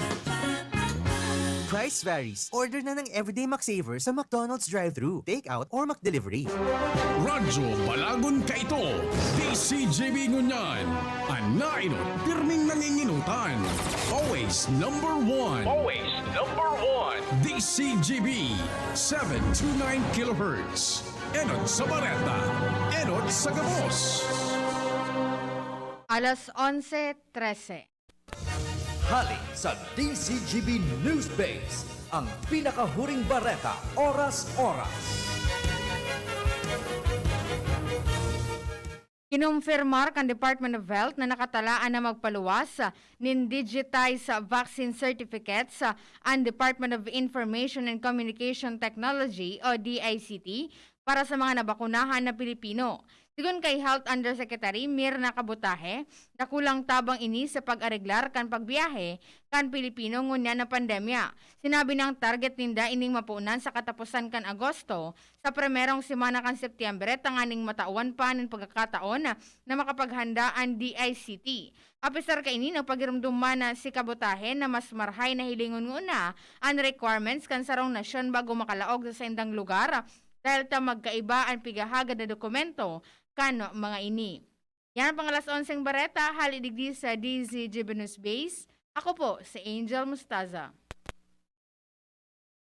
Price varies. Order na ng Everyday McSaver sa McDonald's drive-thru, take-out, or McDelivery. Radyo Balagon Kaito, D C G B ngunyan. An nainot, pirming nanginginutan. Always number one. Always number one. D C G B, seven two nine kilohertz. Enot sa bareta, enot sa gabos. Alas onse trese. Hali sa D C G B News Base, ang pinakahuring bareta, oras-oras. Kinumpirmar kan Department of Health na nakatalaan na magpaluwas nin digitized vaccine certificates an Department of Information and Communication Technology o D I C T para sa mga nabakunahan na Pilipino. Sigon kay Health Undersecretary Mirna Kabutahe, dakulang tabang ini sa pag-areglar kan pagbiyahe kan Pilipino ngunyan na pandemya. Sinabi niyang target ninda ining mapunan sa kataposan kan Agosto, sa primerong semana kan Setyembre, tanganing matawan pa nin pagkakataon na makapaghanda an D I C T. Apisar kaini, nagpagiromdom man si Kabutahe na mas marhay na hilingon nguna an requirements kan sarong nasyon bago makalaog sa saindang lugar, dahil ta magkaiba an pighahagad na dokumento kan mga ini. Yan ang pang alas onseng bareta, hali digdi sa D Z G B News Base. Ako po si Angel Mustaza.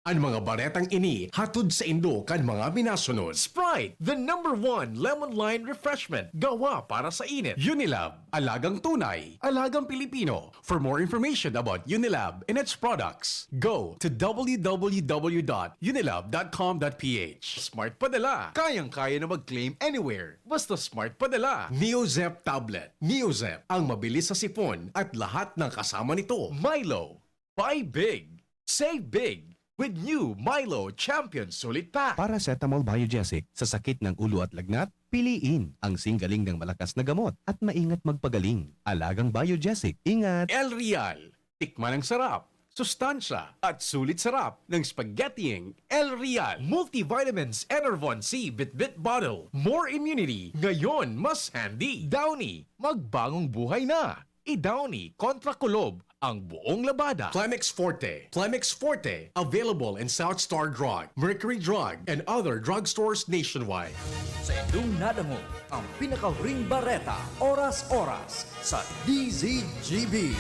An mga baretang ini hatod saindo kan mga minasunod. Sprite, the number one lemon lime refreshment, gawa para sa init. Unilab, alagang tunay, alagang Pilipino. For more information about Unilab and its products, go to w w w dot unilab dot com dot p h. Smart Padala, kayang-kaya na mag-claim anywhere. Basta Smart Padala. Neozep Tablet. Neozep, ang mabilis sa sipon at lahat ng kasama nito. Milo, buy big, save big with new Milo Champion Sulit Pack. Paracetamol Biogesic, sa sakit ng ulo at lagnat, piliin ang singgaling ng malakas na gamot at maingat magpagaling. Alagang Biogesic, ingat! El Real, tikman ang sarap, sustansya, at sulit sarap ng spaghettiing El Real. Multivitamins Enervon C Bitbit Bottle. More immunity, ngayon mas handy. Downy, magbagong buhay na. I-Downy kontra Kulob ang buong labada. Climex Forte. Climex Forte, available in South Star Drug, Mercury Drug, and other drugstores nationwide. Sa indong nadangog, ang pinakahuring bareta, oras-oras, sa D Z G B.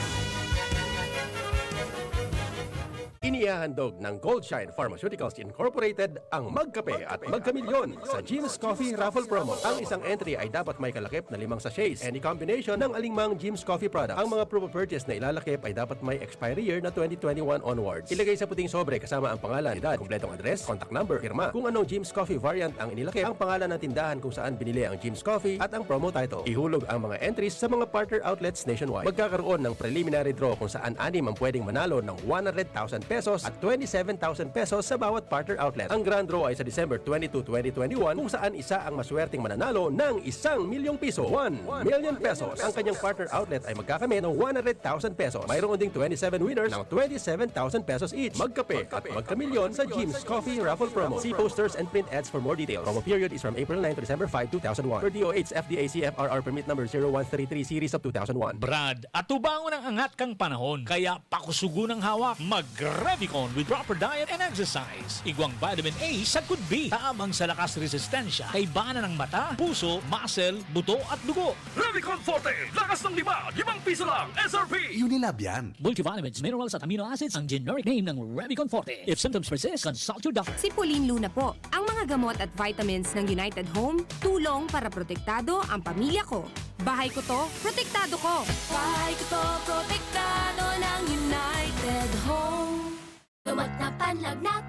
Inihahandog ng Goldshine Pharmaceuticals Incorporated ang Magkape at Magkamilyon sa Jim's Coffee Raffle Promo. Ang isang entry ay dapat may kalakip na limang sachets, any combination ng alingmang Jim's Coffee product. Ang mga proof of purchase na ilalakip ay dapat may expiry year na twenty twenty-one onwards. Ilagay sa puting sobre kasama ang pangalan, edad, kumpletong address, contact number, pirma. Kung anong Jim's Coffee variant ang inilakip, ang pangalan ng tindahan kung saan binili ang Jim's Coffee at ang promo title. Ihulog ang mga entries sa mga partner outlets nationwide. Magkakaroon ng preliminary draw kung saan anim ang pwedeng manalo ng one hundred thousand pesos at twenty-seven thousand pesos sa bawat partner outlet. Ang grand draw ay sa December twenty-two, twenty twenty-one, kung saan isa ang maswerteng mananalo ng isang milyong piso, one million pesos. Ang kanyang partner outlet ay magkakamit ng one hundred thousand pesos. Mayroon ding twenty-seven winners ng twenty-seven thousand pesos each. Magkape at magkamilyon sa Jim's Coffee Raffle Promo. See posters and print ads for more details. Promo period is from April nine to December five, two thousand one. Per D O H F D A C F R R permit number zero one three three series of two thousand one. Brad, atubangon ang angat kan panahon, kaya pakusugon ang hawak. Mag-Revicon with proper diet and exercise. Igwang vitamin A sagkod B, tabang sa lakas resistensya, kaibanan ng mata, puso, muscle, buto at dugo. Revicon Forte, lakas ng lima, limang piso lang, S R P. Unilab yan. Multivitamins, minerals at amino acids ang generic name ng Revicon Forte. If symptoms persist, consult your doctor. Si Pauline Luna po. Ang mga gamot at vitamins ng United Home, tulong para protektado ang pamilya ko. Bahay ko to, protektado ko. Bahay ko to, protektado ng United Home. Gamot na panlagnat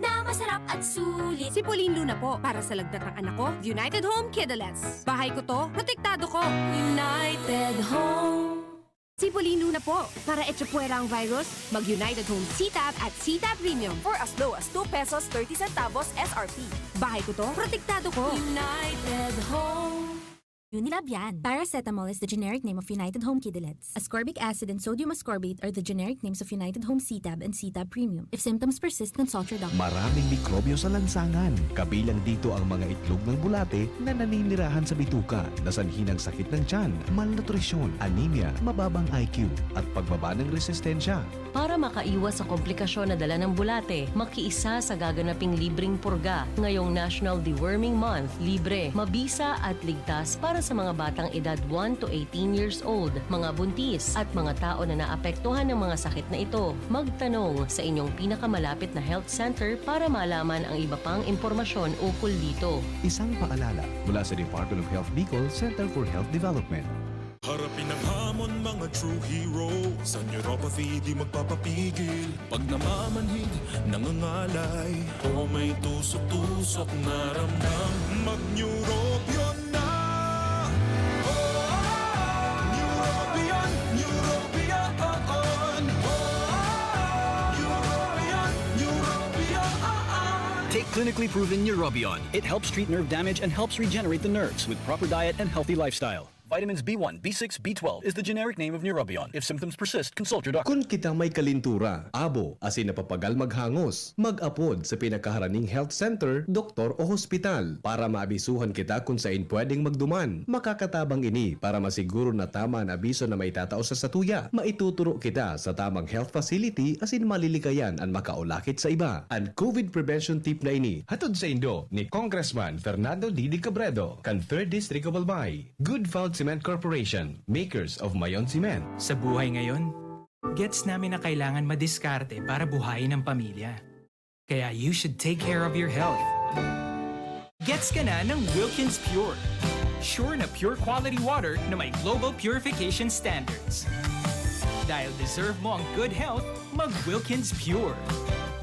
na masarap at sulit. Si Pauline Luna po, para sa lagnat ng anak ko, United Home Kidalets. Bahay ko to, protektado ko. United Home. Si Pauline Luna po, para echapuwera ang virus, mag United Home C-Tab at C-Tab Premium. For as low as two pesos thirty centavos S R P. Bahay ko to, protektado ko. United Home. Unilab yan. Paracetamol is the generic name of United Home Kidalets. Ascorbic acid and sodium ascorbate are the generic names of United Home C-Tab and C-Tab Premium. If symptoms persist, consult your doctor. Maraming mikrobyo sa lansangan. Kabilang dito ang mga itlog ng bulate na naninirahan sa bituka, na sanhi ng sakit ng tiyan, malnutrisyon, anemia, mababang I Q, at pagbaba ng resistensya. Para makaiwas sa komplikasyon na dala ng bulate, makiisa sa gaganaping libreng purga ngayong National Deworming Month. Libre, mabisa at ligtas para sa mga batang edad one to eighteen years old, mga buntis, at mga tao na naapektuhan ng mga sakit na ito. Magtanong sa inyong pinakamalapit na health center para malaman ang iba pang impormasyon ukol dito. Isang paalala mula sa Department of Health Bicol, Center for Health Development. Harapin ang hamon, mga true hero. Sa neuropathy, di magpapapigil. Pag namamanhid, nangangalay, o may tusok-tusok na ramdam, mag-Neurobion na! Oh, Neurobion, Neurobion, oh, oh. Neurobion, Neurobion, oh, oh. Take clinically proven Neurobion. It helps treat nerve damage and helps regenerate the nerves with proper diet and healthy lifestyle. Vitamins B one, B six, B twelve is the generic name of Neurobion. If symptoms persist, consult your doctor. Kun kita may kalintura, abo, asin napapagal maghangos, mag-apod sa pinakaharaning health center, doktor o hospital para maabisuhan kita kun sain pwedeng magduman. Makakatabang ini para masiguro na tama an abiso na maitatao sa satuya. Maituturo kita sa tamang health facility asin malilikayan an makaulakit sa iba. An COVID prevention tip na ini hatod saindo ni Congressman Fernando Didi Cabredo kan Third District of Albay. Good Found Cement Corporation, makers of Mayon Cement. Sa buhay ngayon, gets namin na kailangan madiskarte para buhayin ang pamilya. Kaya you should take care of your health. Gets ka na ng Wilkins Pure. Sure na pure quality water na may global purification standards. Dahil deserve mo ang good health, mag Wilkins Pure.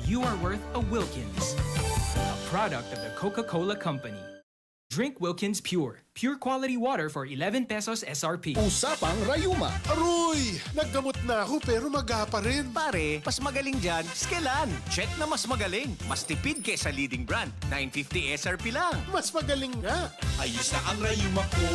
You are worth a Wilkins. A product of the Coca-Cola Company. Drink Wilkins Pure. Pure quality water for eleven pesos S R P. Usapang rayuma. Aroy! Naggamot na ako pero maga pa rin. Pare, mas magaling dyan, Skelan. Check na mas magaling. Mas tipid kesa leading brand. Nine fifty S R P lang. Mas magaling nga. Ayos na ang rayuma ko.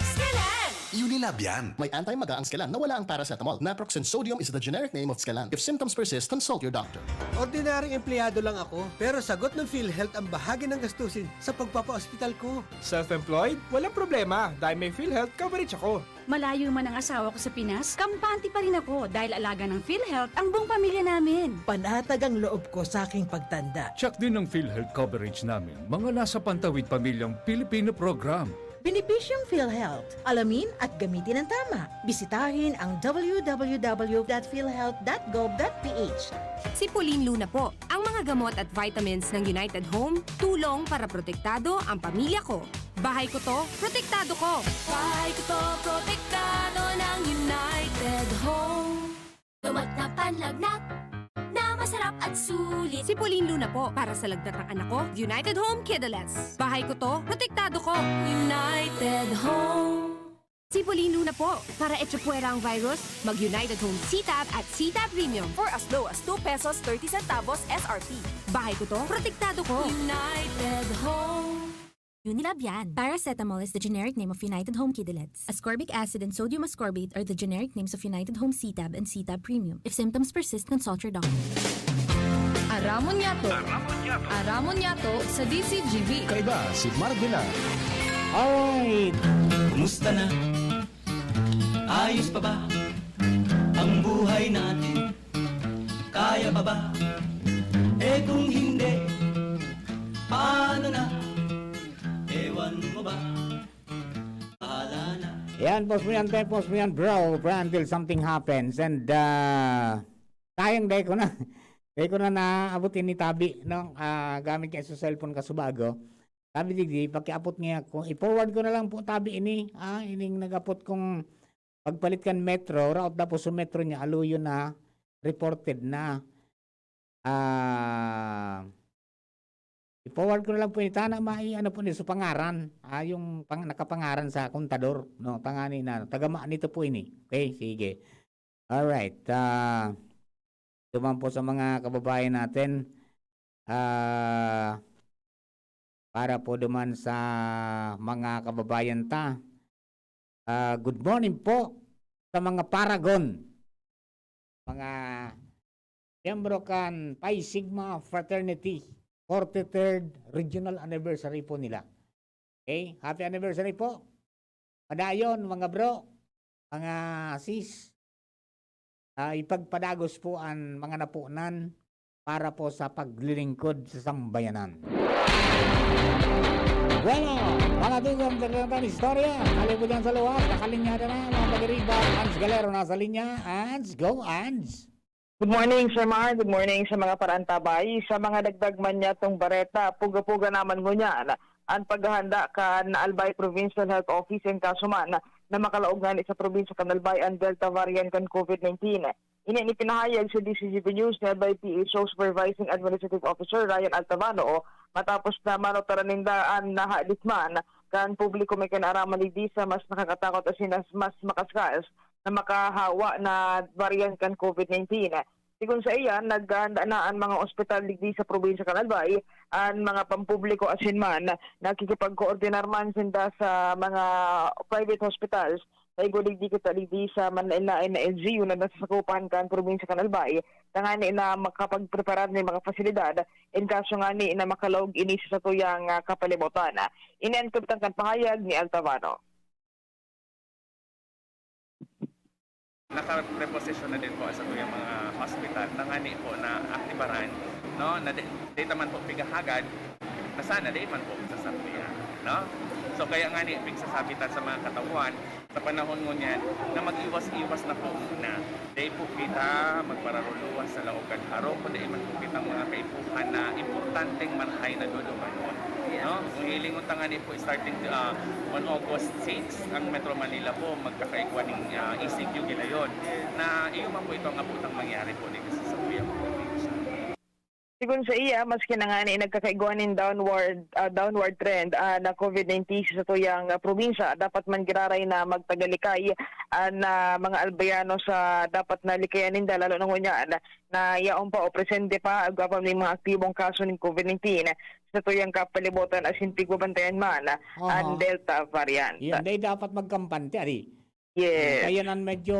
Skelan! Unilab yan. May anti-maga ang Skelan na wala ang paracetamol. Naproxen sodium is the generic name of Skelan. If symptoms persist, consult your doctor. Ordinaryong empleyado lang ako, pero sagot ng PhilHealth ang bahagi ng gastusin sa pagpapaospital ko. Self-employed? Walang problema dahil may PhilHealth coverage ako. Malayo man ang asawa ko sa Pinas, kampante pa rin ako dahil alaga ng PhilHealth ang buong pamilya namin. Panatag ang loob ko sa aking pagtanda. Check din ang PhilHealth coverage namin, mga nasa Pantawid Pamilyang Pilipino Program. Benepisyong PhilHealth. Alamin at gamitin ng tama. Bisitahin ang w w w dot philhealth dot gov dot p h. Si Pauline Luna po. Ang mga gamot at vitamins ng United Home, tulong para protektado ang pamilya ko. Bahay ko to, protektado ko. Bahay ko to, protektado ng United Home. Gamot na panlagnat na masarap at sulit. Si Pauline Luna po, para sa lagnat ng anak ko, United Home Kidelettes. Bahay ko to, protektado ko. United Home. Si Pauline Luna po, para echapuwera ang virus, mag United Home C-Tab at C-Tab Premium. For as low as two pesos thirty centavos S R P. Bahay ko to, protektado ko. United Home. Unilab yan. Paracetamol is the generic name of United Home Kidelettes. Ascorbic acid and sodium ascorbate are the generic names of United Home C-Tab and C-Tab Premium. If symptoms persist, consult your doctor. Aramon Yato. Aramon Yato sa D C G B. Kaiba si Mark Villar. Alright. Kumusta na? Ayos pa ba ang buhay natin? Kaya pa ba? Eh, kung hindi, paano na? Ewan mo ba? Bahala na. Yan, post mo yan, te, post mo yan, bro, bro, until something happens. And, uh, sayang, dai ko na. Dai ko na naabot ini tabi, no? Ah, gamit kaya sa cellphone kasubago. Sabi digdi, pakiapot niya ko. I-forward ko na lang po tabi ini. Ah, ining nagapot kong pagpalit kan metro, raot na po sa metro niya, aluyon na, reported na. Ah, i-forward ko na lang po ini. Tana, mai-, ano po ni, sa pangaran. Ah, yung pang-, nakapangaran sa kontador, no? Tangani na, tagama nito po ini. Okay, sige. Alright. Ah, duman po sa mga kababayan natin. Ah, para po duman sa mga kababayan ta. Ah, good morning po sa mga Paragon, mga miyembro kan Pi Sigma Fraternity, forty-third Regional Anniversary po nila. Okay? Happy anniversary po. Padayon, mga bro, mga sis, ah, ipagpadagos po an mga naponan para po sa paglilingkod sa sambayanan. Bueno, mga tigom, dagdagan istorya. Hali po dyan sa luwas, nakalinyada na, mga pagiriba. Ans Galero nasa linya. Ans, go, Ans! Good morning, Sir Mar. Good morning sa mga paraantabay. Sa mga dagdag man niyatong bareta, puga-puga naman ngunyan an paghahanda kan Albay Provincial Health Office in kaso man na makalaog ngani sa probinsya kan Albay an Delta variant kan COVID nineteen. Ini an ipinahayag sa D C G B News ni Albay P H O Supervising Administrative Officer Ryan Altavano matapos na manutaran ninda an nahadit man kan publiko may kinaaraman digdi sa mas nakakatakot asin mas makaskas na makahawa na variant kan COVID nineteen. Sigon saiya, naghahanda na an mga ospital digdi sa probinsya kan Albay, an mga pampubliko asin man nakikipagkoordinar man sinda sa mga private hospitals na igwa digdi kita digdi sa manlaen-laen na L G U na nasasakupan kan probinsya kan Albay, tangani na makapagpreparar nin mga pasilidad in kaso ngani na makalaog ini sa satuyang, ah, kapalibutan. Ini an kabtang kan pahayag ni Altavano. Nakareposisyon na din po sa tuyang mga hospital, tangani po na aktibaran, no, na di, di ta man po pigahagad, na sana di man po sasabihan, no? So, kaya ngani, pigsasabitan sa mga katauhan, sa panahon ngunyan, na mag-iwas-iwas na po muna. Di po kita magpararuluwas sa laog kan harong, kundi man po kitang mga kaipuhan na importanteng marahay na dulumanon, no? Kung hilingon ta ngani po, starting, ah, on August six, ang Metro Manila po magkakaigwa ning, ah, E C Q gilayon, na iyo man po ito ang abotang mangyari po dito sa satuyang probinsya. Sigon saiya, maski na ngani nagkakaigwa nin downward, ah, downward trend, ah, na COVID nineteen sa satuyang, ah, probinsya, dapat man giraray na magtagalikay an, ah, mga Albayano sa dapat na likayan ninda, lalo na ngunyan na yaon pa o presente pa ang gabos nin mga aktibong kaso nin COVID nineteen sa satuyang kapalibutan asin pigbabantayan man an Aha. Delta variant. Yan, dai dapat magkampante, ari. Yes. Kaya nan medyo,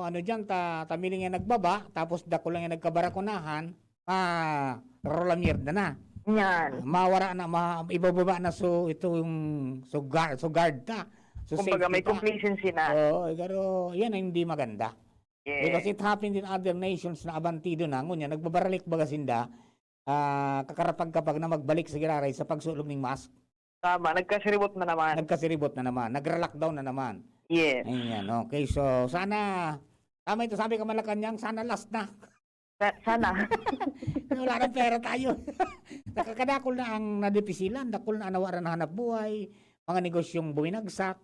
ano diyan, ta, tamiling yang nagbaba, tapos dako lang yang nagkabarakunahan, ah, rolamierda na. Yan. Mawara na, ma-, ibababa na so, ito yung, so guard, so guard ta. So Kumbaga, safety may ta. Complacency na. Oo, pero yan ang hindi maganda. Yes. Because it happened in other nations na abantido na. Ngunyan, nagbabaralik baga sinda, ah, kakarapag-kapag na magbalik sa giraray sa pagsulog ning mask. Tama, nagkasiribot na naman. Nagkasiribot na naman, nagra-lockdown na naman. Yes. Ayan, okay. So, sana, tama ito, sabi ka Malacañang, sana last na. Sa-, sana. Wala nang pera tayo. Nakakadakol na ang nadipisilan, dakol na ang nawara ng hanap buhay, mga negosyong buminagsak,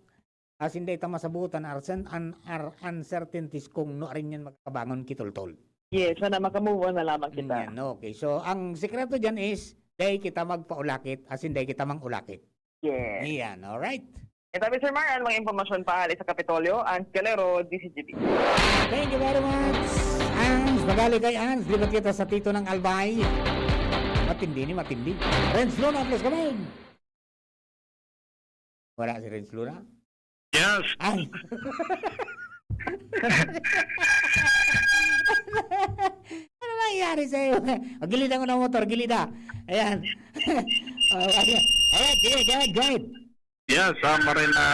asin dai ta masabutan, arsen-, an-, ar-, uncertainties kung nuarin yan magkabangon kitultol. Yes, sana maka-move on na lamang kita. Yan, okay. So, ang sikreto dyan is, dai kita magpaulakit, asin dai kita mang-ulakit. Yes. Yan, alright. Ito, Mister Mar, ang mga impormasyon pa hali sa Kapitolyo, Ans Calero, D Z G B. Thank you very much, Ans. Magali kay Ans, libat kita sa Tito ng Albay. Matindi ni, matindi. Renz Luna, please come in. Wala si Renz Luna? Yes. Ay. Ano nangyari sa'yo? Oh, gilid ang unang motor, gilid ah. Ayan. Oh, ayan. Alright, sige, go ahead, go ahead. Yes, ah, Marina.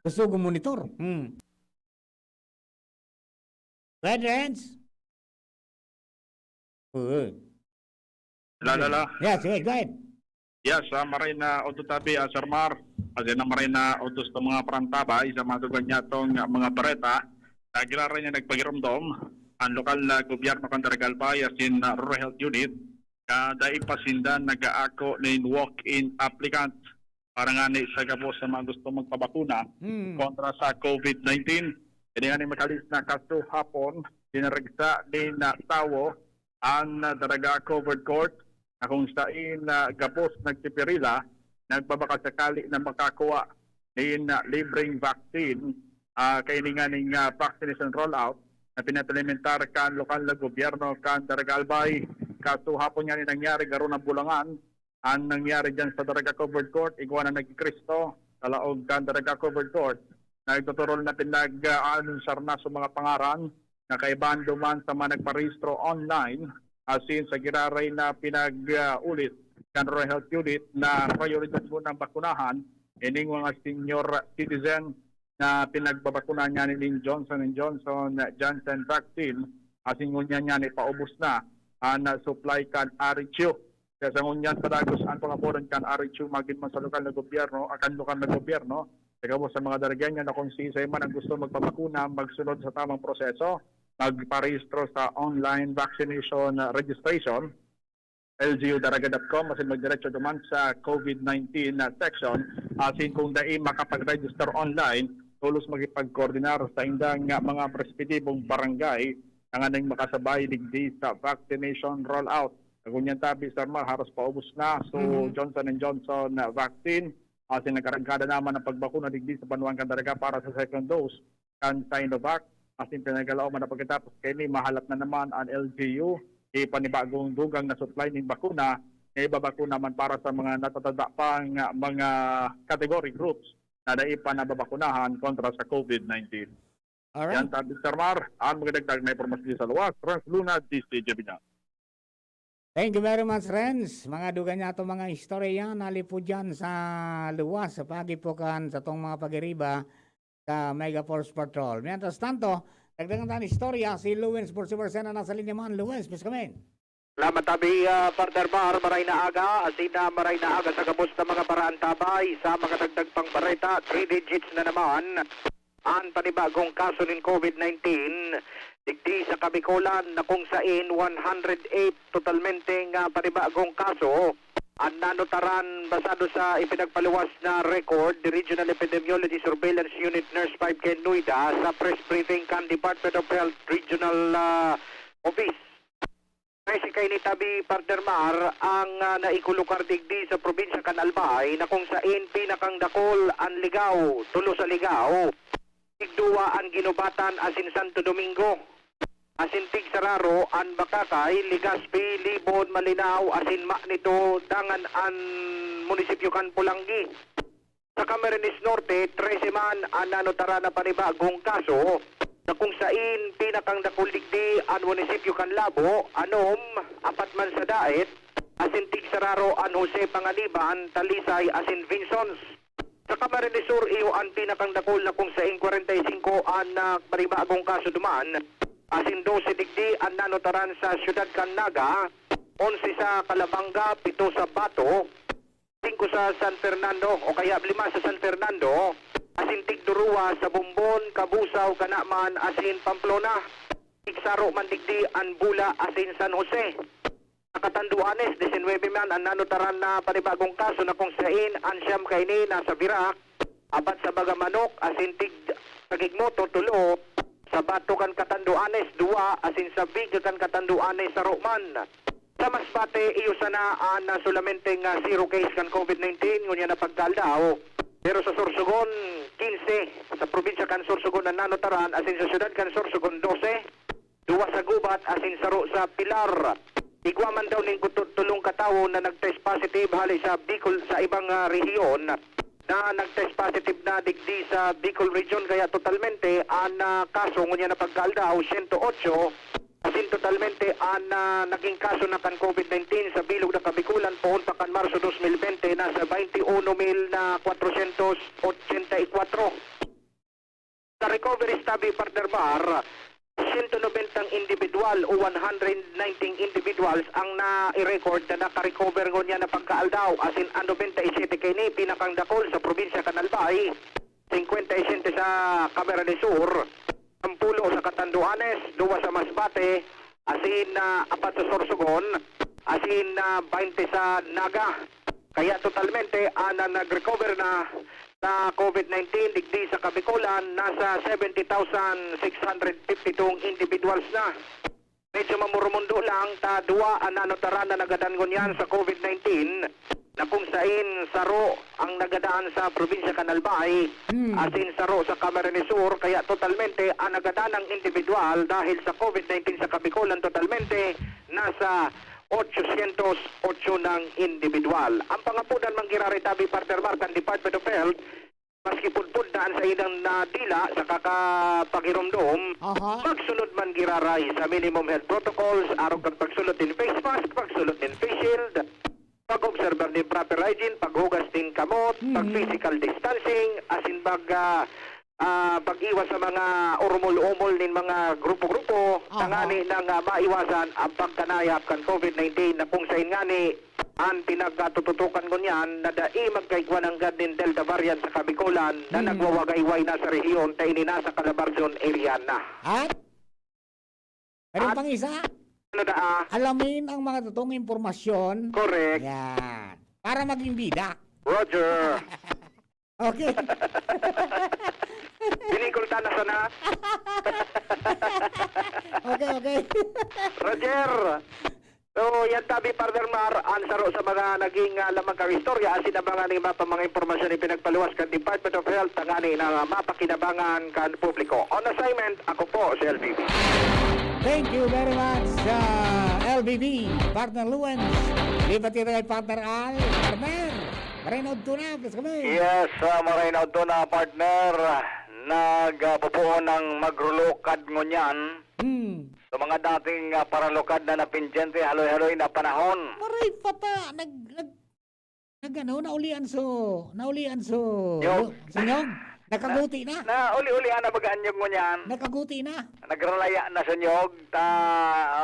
Gusto ko monitor. Hmm. Go ahead, Renz. Oo. La, la, la. Yeah, sige, go ahead. Yes, ah, maray na udto tabi, ah, Sir Mar. Kasi na maray na udto sa mga parantabay, sa mga dugang niya tong, ah, mga bareta, na giraray niya nagpagiromdom, ang lokal na gobyerno kan Daraga Albay, asin, ah, Rural Health Unit, na dai pa sinda nag-aako nin walk-in applicants para ngani sa gabos sa mga gusto magpabakuna Hmm. kontra sa COVID nineteen. Ini ngani makalis na kaso hapon, dinaragsa nin, ah, tawo ang, ah, Daraga Covered Court na kung sain, ah, gabos nagpipirila, nagbabakasakali na makakuha nin, ah, libreng vaccine, ah, kaini nganing, ah, vaccination rollout na pinapalimentar kan lokal na gobyerno kan Daraga Albay. Kaso hapon ngani nangyari, garo na bulangan, An nangyari diyan sa Daraga Covered Court, igwa na nagkikristo, sa laog kan Daraga Covered Court, nagtuturol na pinag-aanunsar na sa mga pangaran na kaibahan duman sa mga nagparehistro online, asin sa giraray na pinag-ulit kan Rural Health Unit na prioridad munang bakunahan ining mga senior citizen na pinagbabakunahan niya nin Johnson and Johnson, Janssen vaccine, asin ngunyan niya ni paubos na an supply kan R H U. Kaya sa ngunyan, padagos an pangapodan kan R H U, magin man sa lokal na gobyerno, akan lokal na gobyerno, sa gabos sa mga Daragueño na kung siisay man ang gusto magpabakuna, magsunod sa tamang proseso, magparehistro sa online vaccination registration, L G U Daraga dot com, asin magdiretso duman sa COVID nineteen na section, asin kung dai makapag-register online, tolos makipagkoordinar sa indang mga respetibong barangay tanganing makasabay digdi sa vaccination rollout. Ngunyan tabi, Sir Mar, haros paubos na. So, Mhm. Johnson and Johnson, ah, vaccine. Asin nag-arangkada naman ang pagbakuna digdi sa banwaan kan Daraga para sa second dose kan Sinovac. Asin pinagalaom na pagkatapos kaini, mahalat na naman ang L G U. Ipanibagong dugang na supply nin bakuna na ibabakuna man para sa mga natatanda pang, ah, mga category groups na dai pa nababakunahan kontra sa COVID nineteen. Alright. Yan, sabi, Sir Mar, ang magdagdag na impormasyon sa luwas, Renz Luna, D Z G B News. Thank you very much, Renz. Mga dugang niya itong mga istorya yan, nalipod yan sa luwas, sa pagipukan, sa tong mga pagiriba sa Mega Force Patrol. Mientras tanto, dagdagan tayo ng istorya, si Luwens Bursibarsena nasa linya man. Luwens, please come in. Salamat, Abi, ah, Partner Mar. Maray na aga, asin na maray na aga sa gabos na mga paraantabay. Sa mga dagdag pang bareta, three digits na naman an panibagong kaso nin COVID nineteen digdi sa Kabikolan, na kung sain one hundred eight totalmente nga panibagong kaso an nanotaran, basado sa ipinagpaluwas na record ni Regional Epidemiology Surveillance Unit Nurse five kan NOIDA sa press briefing kan Department of Health Regional, ah, Office. Trese kaini tabi, Partner Mar, ang, ah, naikolokar digdi sa probinsya kan Albay, na kung sain pinakang dakul an ligaw, tulo sa ligaw, tigduwa an Guinobatan asin Santo Domingo, asin tigsararo an Bacacay, Legazpi, Libon, Malinao, asin Magneto, dangan an munisipyo kan Polangui. Sa Camarines Norte, trese man an nanotaran na panibagong kaso, na kung sain pinakang dakul digdi an munisipyo kan Labo, anom, apat man sa Daet, asin tigsararo an Jose Panganiban, Talisay asin Vinzons. Sa Camarines Sur, iyo an pinakang dakul, na kung sain kwarenta y singko an, ah, panibagong kaso duman, asin dose digdi an nanotaran sa siyudad kan Naga, onse sa Calabanga, pito sa Bato, singko sa San Fernando, o kaya lima sa San Fernando, asin tig duruwa sa Bombon, Cabusao, Canaman, asin Pamplona. Tig saro man digdi an Bula asin San Jose. Sa Catanduanes, disinwebe man an nanotaran na panibagong kaso, na kung sain an siyam kaini nasa Virac, apat sa Bagamanok, asin tig Tagigmoto, tulo, sa Bato kan Catanduanes, duwa, asin sa Viga kan Catanduanes, saro man. Sa Masbate, iyo sana an, ah, solamente nga zero case kan COVID nineteen ngunyan na pagkaaldaw. Pero sa Sorsogon, quince, sa probinsya kan Sorsogon an nanotaran, asin sa siyudad kan Sorsogon, doce, duwa sa Gubat, asin saro sa Pilar. Igwa man daw nin kuto-, tolong katawo na nag-test positive hale sa Bicol, sa ibang, ah, rehiyon na nag-test positive na digdi sa Bicol Region, kaya totalmente an, ah, kaso ngunyan na pagkaaldaw, siyento otso, asin totalmente an, ah, naging kaso na kan COVID nineteen sa bilog na Kabikulan poon pa kan Marso dos mil bente, nasa baynte uno mil na kwatrosyentos otsenta y kwatro. Sa recoveries tabi, partner Mar, siyento nobenta individual o one hundred nineteen individuals ang na-record na naka-recover ngunyan na pagkaaldaw, asin an nobenta y siyete kaini pinakang dakul sa probinsya kan Albay, singkwenta y siyete sa Camarines Sur, sampulo sa Catanduanes, duwa sa Masbate, asin, ah, apat sa Sorsogon, asin, ah, baynte sa Naga. Kaya totalmente, ah, na nag-recover na sa COVID nineteen digdi sa Kabikolan, nasa seventy thousand six hundred fifty-two individuals na. Medyo mamurumundo lang ta duwa an nanotaran na nagadan ngunyan sa COVID nineteen, na kung sain saro ang nagadan sa probinsya kan Albay, Hmm. asin saro sa Camarines Sur, kaya totalmente ang nagadan ng individual dahil sa COVID nineteen sa Kabikolan totalmente nasa otsosyentos otso nang individual. Ang pangapodan man giraray tabi, partner Mar, kan Department of Health, maski pudpud na an saindang, ah, dila sa kakapagiromdom, Aha. magsunod man giraray sa minimum health protocols, arog kan pagsulot nin face mask, pagsulot nin face shield, pag-obserbar nin proper hygiene, paghugas nin kamot, Mhm. pag-physical distancing, asin pag, ah, ah, pag-iwas sa mga urumol-umol nin mga grupo-grupo, Aha. tangani nang, ah, maiwasan ang pagkanayap kan COVID nineteen, na kung sain ngani an pinagkatututukan ngunyan na dai magkaigwa nanggad nin Delta variant sa Kabikolan na Hmm. nagwawagayway na sa rehiyon, ta ini nasa Calabarzon area na. At? Meron At pang isa? Ano daa? Alamin ang mga totoong impormasyon. Correct. Yan. Para maging bida. Roger. Okay. Binikulta na sana. Okay, okay. Roger. So, yan tabi, partner Mar, ang saro sa mga naging, ah, lamang kang istorya, asin abangan nin iba pa mga impormasyon na pinagpaluwas kan Department of Health, tangani na mapakinabangan kan publiko. On assignment, ako po si L B B. Thank you very much, ah, L B B, partner Luens. Lipat kita kay partner Al. Partner, maray na udto na, please kami. Yes, ah, maray na udto na, partner. Nag, ah, pupuon ang magrulukad ngunyan. Hmm. Sa mga dating, ah, paralukad na napindyente, haloy-haloy na panahon. Maray pa ta, nag-, nag-, nag-ano, naulian so, naulian so, Nyog. So nyog. Nakaguti na. Na, uli-ulian na baga an nyog ngunyan. Nakaguti na. Nagralaya na so nyog. Ta,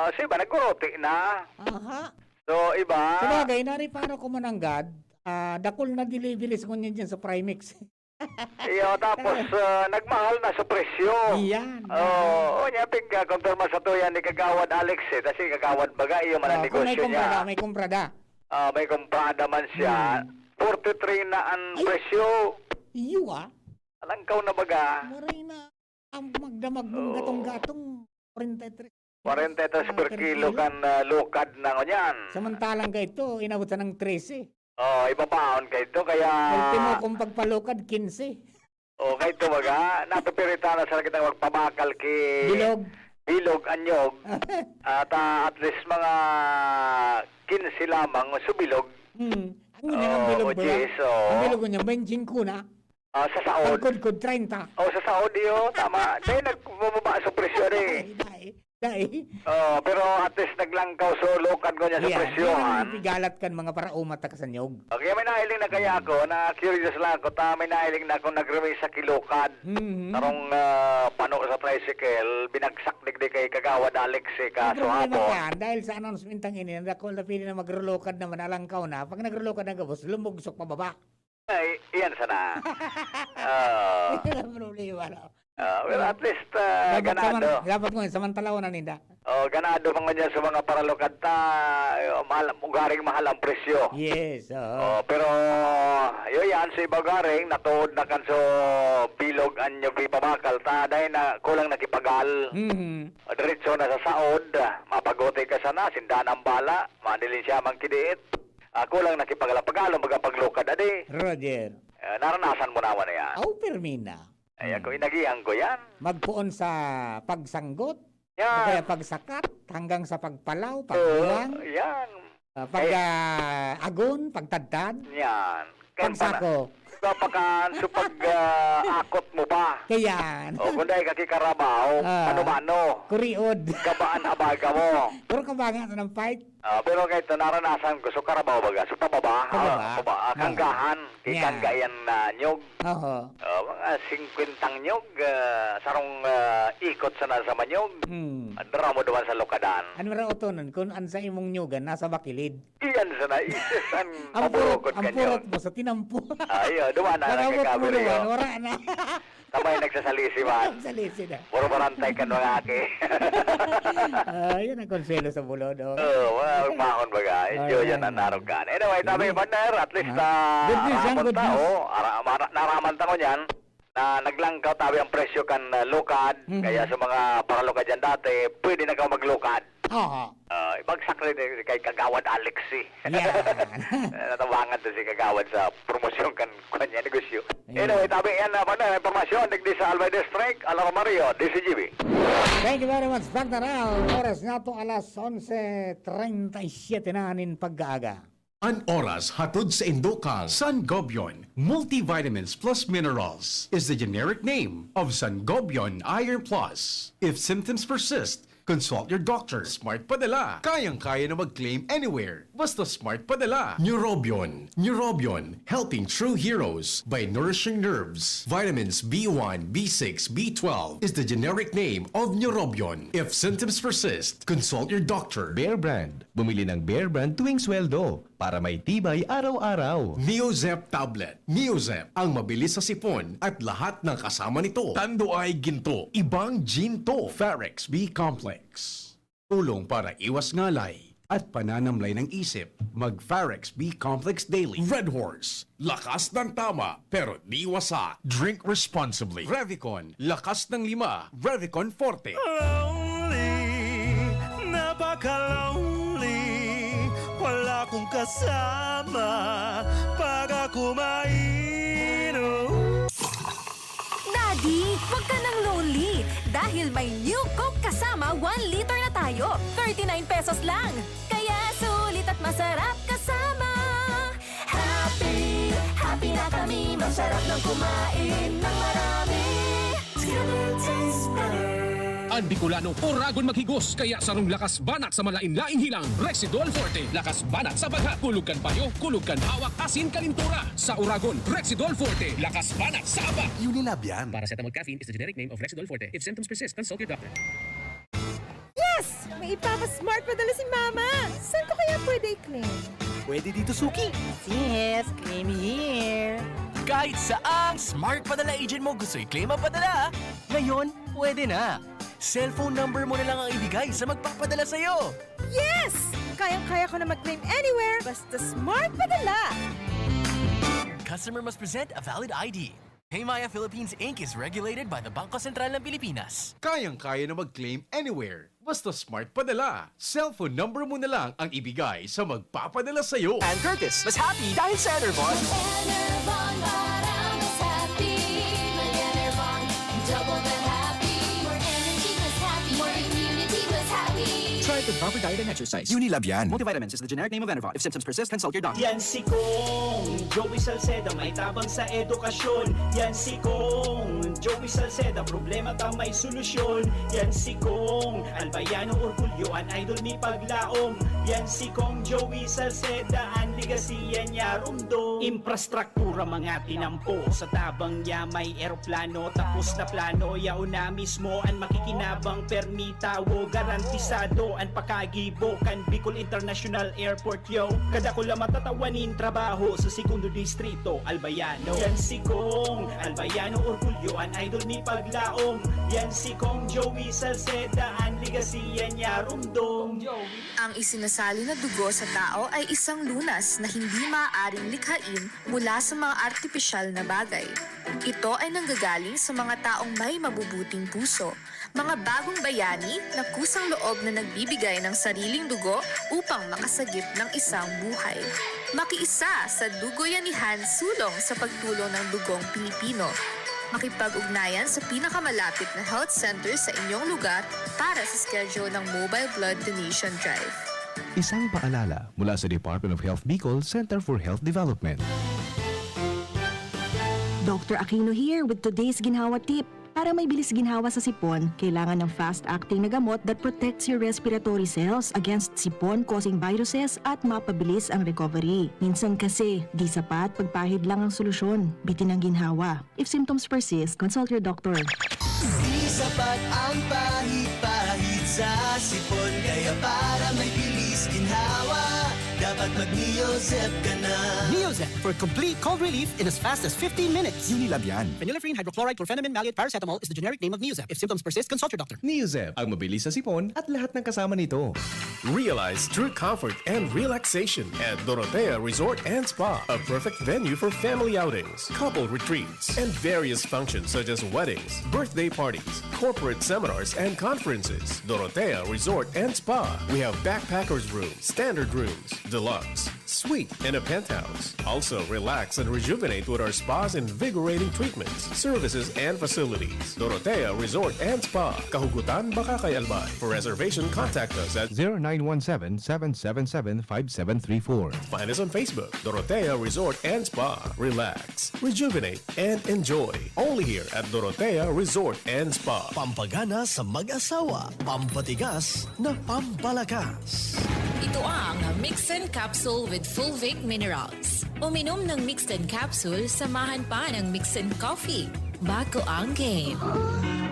oh, so iba, nagguruti na. Aha. So, iba. Sabagay, nari paano ko mananggad, ah, dakul na deliveries ngunyan dyan sa Primix. Iyo, tapos, ah, nagmahal na sa presyo. Iyan. Oo, oh, niya, pig, ah, kumpirma sa tuya ni Kagawad Alex, eh. Kasi Kagawad baga, iyo man ang Ah, kung may negosyo niya. Kumprada, may kumprada. Ah, may kumprada man siya. Hmm. Forty-three na ang Ay! Presyo. Iyo, ah. Alangkaw na baga. Maray na. Ang magdamag mong Oo. Gatong-gatong, forty-three. Forty-three per Per kilo kilo. Kan, ah, lukad na ngunyan. Samantalang kaito, inabot sa ng trese. Oh, ibabaon kaito, kaya Ultimo kong pagpalukad, kinse. Oh, kaito baga, napipirita na sana kitang magpabakal ki Bilog. Bilog, anyog. At, ah, at least mga kinse lamang, subilog. Hmm. Ang una ng Oh, bilog, baga? Yes, oh. Ang bilog niya, baynte singko na. Ah, sa saod. Pagkudkod, treinta. Oh, sa saod, iyo, tama. Dahil nagbababa sa presyo, eh. Ay, dai. Ay. Oh, pero at least naglangkaw sa lukad ko niya sa Yeah, presyohan. Di man pigalat kan mga paraumat na kasanyog. Okay, may nahiling na kaya ako, na curious lang ako, ta may nahiling na akong nagremis sa kilukad. Mhm. Tarong, ah, pano sa tricycle, binagsak digdi kay Kagawad Alex, eh, Ang problema kasuhabon. Kan, dahil sa announcement ang ini, ang dakul na pili na magrulukad naman, alangkaw na. Pag nagrulukad na gabos, lumugsok pababa. Ay, iyan sana. Oo. Yan ang problema, no? Ah, well, at least, ah, Dapat ganado. saman-, dapat mo, samantalahon na ninda. Oh, ganado man ngunyan sa mga paralukad ta, eh, mahal, ugaring mahal ang presyo. Yes, oo. Oh, pero, yun yan, sa iba ugaring, natuod na kan so bilog an nyugi pabakal ta, dahil na kulang na kipagal. Mhm. Diretso na sa saod, mapaguti ka sana, sinda na ang bala, manilin siya man kidiit. Ah, kulang na kipagal, pagalon baga paglukad, adi. Roger. Ah, naranasan mo naman na yan. Aw, pirmi na. Ay, ako, Hmm. inagihan ko yan. Magpoon sa pagsanggot, Yan. o kaya pagsakat, hanggang sa pagpalaw, Oo, pagbulang, yan. ah, pag, Eh. ah, agon, pagtadtad, Yan. Kaya pagsako. pala, papakan, so pag, ah, akot mo pa. Kaya yan. O, kung dahil kakikarabaw, Ah. mano-mano. Kuriod. Kabaan abaga mo. Pero kabanga sa ng fight. Ah, pero kahit na naranasan ko, so karabaw baga, so pababa, Pababa. ah, paba-, ah, Oo. kanggahan, kay Yeah. kangga yan na nyog. Oho. Ah, mga singkwentang nyog, ah, sarong, ah, ikot sana sa manyog. Hmm. Ah, dara mo duman sa lukadan. Ano ra utonon, kung an sa imong nyugan, nasa bakilid? Iyan sana, isis an Ang purot, paburukot ang ka purot nyog. mo sa tinampo. Ah, iyo, duman na Pag abot mo nagkakabiri, duman, oh. wala na. Kamay nagsasalisi man. Salisi na. Puro barantay kan mga aki. Ah, yan ang konselo sa bulod, oh. Oo, mga mahon baga. Medyo yan ang Alright. narugkan. Anyway, tabi, Sige. partner, at least, Ah. ah, Good news yan, araman good ta, news. oh. Ara-, mara-, naraman ta ko niyan na naglangkaw tabi ang presyo kan, ah, lukad. Mhm. Kaya sa mga paralukad dyan dati, pwede na ka maglukad. Aha. Ah, ibagsak rin eh, kay Kagawad Alex, eh. Yan. Eh, natabangan to si Kagawad sa promosyon kan, kan niya negosyo. Ayun. Anyway, tabi yan na, partner, impormasyon, digdi sa Albay District, Alvaro Mario, D Z G B. Thank you very much, partner Al. Oras nga to, alas onse treinta y siete na nin pag-aaga. An oras hatod saindo kan Sangobion Multivitamins Plus Minerals is the generic name of Sangobion Iron Plus. If symptoms persist, consult your doctor. Smart Padala. Kayang-kaya na mag-claim anywhere. Basta Smart Padala. Neurobion. Neurobion. Helping true heroes by nourishing nerves. Vitamins B one, B six, B twelve is the generic name of Neurobion. If symptoms persist, consult your doctor. Bear Brand. Bumili ng Bear Brand tuwing sweldo para may tibay araw-araw. Neozep Tablet. Neozep, ang mabilis sa sipon at lahat ng kasama nito. Tanduay Ginto, ibang Ginto. Pharex B Complex. Tulong para iwas ngalay at pananamlay ng isip. Mag Pharex B Complex Daily. Red Horse, lakas ng tama, pero di wasa. Drink responsibly. Revicon, lakas ng lima. Revicon Forte. Lonely, napaka-lonely. Wala akong kasama pag ako mainom. Daddy, wag ka nang lonely dahil may New Coke Kasama one liter na tayo. Thirty-nine pesos lang. Kaya sulit at masarap kasama. Happy, happy na kami. Masarap nang kumain ng marami. Together tastes better. An Bicolano, oragon maghigos, kaya sarong lakas banat sa malain-laing hilang. Rexidol Forte, lakas banat sa baghat, kulog kan payo, kulog kan hawak, asin kalintura. Sa oragon, Rexidol Forte, lakas banat sa aba. Unilab yan. Paracetamol caffeine is the generic name of Rexidol Forte. If symptoms persist, consult your doctor. Yes! May ipapa-smart padala si Mama! Saan ko kaya pwede i-claim? Pwede dito, Suki. Yes, claim here. Kahit saang Smart Padala agent mo gusto i-claim ang padala, ngayon, pwede na. Cellphone number mo na lang ang ibigay sa magpapadala sa'yo. Yes! Kayang-kaya ko na mag-claim anywhere, basta Smart Padala! Customer must present a valid I D. Paymaya Philippines Inc is regulated by the Bangko Sentral ng Pilipinas. Kayang-kaya na mag-claim anywhere. Basta Smart Padala. Cellphone number mo na lang ang ibigay sa magpapadala sa'yo. And Curtis, mas happy dahil sa Enervon. Enervon, para mas happy. May Enervon, double the happy. More energy, mas happy. More immunity, mas happy. Try with proper diet and exercise. Unilab yan. Multivitamins is the generic name of Enervon. If symptoms persist, consult your doctor. Yan si Kong Joey Salceda, may tabang sa edukasyon. Yan si Kong Joey Salceda, problema ta may solusyon. Yan si Kong Albayano Orgulyo, an idol mi paglaom. Yan si Kong Joey Salceda, an ligasiya niya rumdom. Infrastruktura mga tinampo, sa tabang niya may eroplano. Tapos na plano, yaon na mismo an makikinabang. Permi tawo, garantisado an pakagibo kan Bicol International Airport, yo. Kadakula matatawa nin trabaho sa segundo distrito, Albayano. Yan si Kong Albayano, orgulyo, an idol mi paglaom. Yan si Kong Joey Salceda, an ligasiya niya rumdom. Ang isinasali na dugo sa tao ay isang lunas na hindi maaaring likhain mula sa mga artipisyal na bagay. Ito ay nanggagaling sa mga taong may mabubuting puso, mga bagong bayani na kusang loob na nagbibigay ng sariling dugo upang makasagip ng isang buhay. Makiisa sa Dugoyanihan Sulong sa Pagtulong ng Dugong Pilipino. Makipag-ugnayan sa pinakamalapit na health center sa inyong lugar para sa schedule ng Mobile Blood Donation Drive. Isang paalala mula sa Department of Health Bicol Center for Health Development. Doctor Aquino here with today's ginhawa tip. Para may bilis ginhawa sa sipon, kailangan ng fast-acting na gamot that protects your respiratory cells against sipon-causing viruses at mapabilis ang recovery. Minsan kasi, di sapat pagpahid lang ang solusyon. Bitin ang ginhawa. If symptoms persist, consult your doctor. Di sapat ang pahid-pahid sa sipon. Kaya para may bilis ginhawa, dapat mag-Neozep ka na. Neozep for complete cold relief in as fast as fifteen minutes. Unilab yan. Phenylephrine hydrochloride chlorphenamine maleate paracetamol is the generic name of Neozep. If symptoms persist, consult your doctor. Neozep, ang mabilis sa sipon at lahat ng kasama nito. Realize true comfort and relaxation at Dorotea Resort and Spa, a perfect venue for family outings, couple retreats, and various functions such as weddings, birthday parties, corporate seminars, and conferences. Dorotea Resort and Spa. We have backpackers room, standard rooms, deluxe, suite, and a penthouse. Also, relax and rejuvenate with our spa's invigorating treatments, services, and facilities. Dorotea Resort and Spa, Kahugutan, Bacacay, Albay. For reservation, contact us at zero nine one seven, seven seven seven, five seven three four. Find us on Facebook, Dorotea Resort and Spa. Relax, rejuvenate, and enjoy. Only here at Dorotea Resort and Spa. Pampagana sa mag-asawa, pampatigas na pampalakas. Ito ang Mixin Capsule with Fulvic Minerals. Uminom ng Mixin Capsule, samahan pa ng Mixin Coffee. Bago ang game.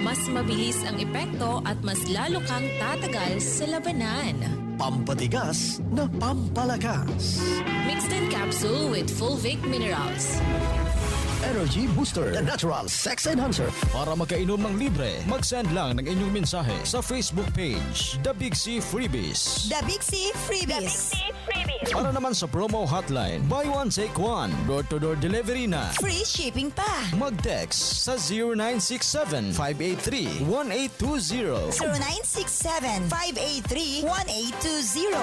Mas mabilis ang epekto at mas lalo kang tatagal sa labanan. Pampatigas na pampalakas. Mixin Capsule with Fulvic Minerals. Energy Booster, the natural sex enhancer. Para makainom ng libre, mag-send lang ng inyong mensahe sa Facebook page, The Big C Freebies. The Big C Freebies. Para naman sa promo hotline, buy one, take one. Door-to-door delivery na. Free shipping pa. Mag-text sa zero nine six seven, five eight three, one eight two zero. zero nine six seven, five eight three, one eight two zero.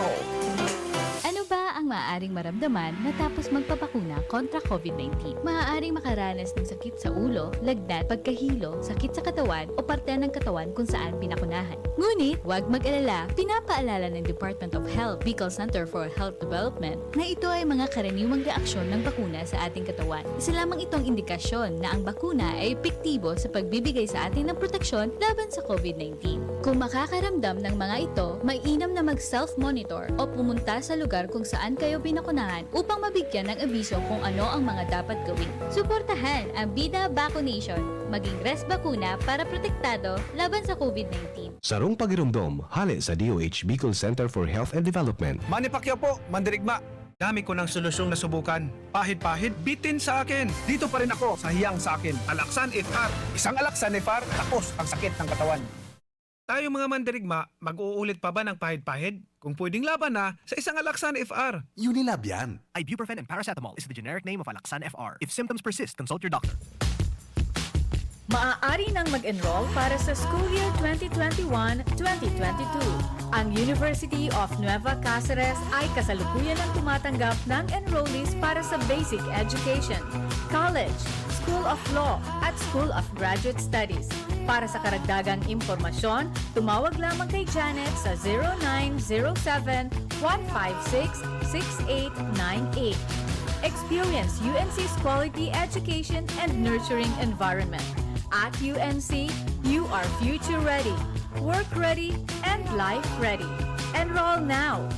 Ano ba ang maaaring maramdaman matapos magpabakuna kontra COVID nineteen? Maaaring makaranas ng sakit sa ulo, lagnat, pagkahilo, sakit sa katawan o parte ng katawan kung saan binakunahan. Ngunit, huwag mag-alala, pinapaalala ng Department of Health, Bicol Center for Health Development, na ito ay mga karaniwang reaksyon ng bakuna sa ating katawan. Isa lamang itong indikasyon na ang bakuna ay epektibo sa pagbibigay sa atin ng proteksyon laban sa COVID nineteen. Kung makakaramdam ng mga ito, mainam na mag-self-monitor o pumunta sa lugar kung saan kayo binakunahan upang mabigyan ng abiso kung ano ang mga dapat gawin. Suportahan ang Bida Vaccination. Maging res bakuna para protektado laban sa COVID nineteen. Sarong pagiromdom, hale sa D O H Bicol Center for Health and Development. Manny Pacquiao po, mandirigma. Dami ko ng solusyong nasubukan. Pahid-pahid, bitin sa akin. Dito pa rin ako sa hiyang sa akin. Alaxan F R. Isang Alaxan F R, tapos ang sakit ng katawan. Tayo mga mandirigma, mag-uulit pa ba ng pahid-pahid? Kung pwedeng laban na, sa isang Alaxan F R. Unilab yan. Ibuprofen and paracetamol is the generic name of Alaxan F R. If symptoms persist, consult your doctor. Maaari nang mag-enroll para sa school year twenty twenty-one, twenty twenty-two. Ang University of Nueva Caceres ay kasalukuyan ang tumatanggap ng enrollees para sa basic education, college, School of Law, at School of Graduate Studies. Para sa karagdagang impormasyon, tumawag lamang kay Janet sa zero nine zero seven, one five six, six eight nine eight. Experience U N C's quality education and nurturing environment. At U N C, you are future ready, work ready, and life ready. Enroll now!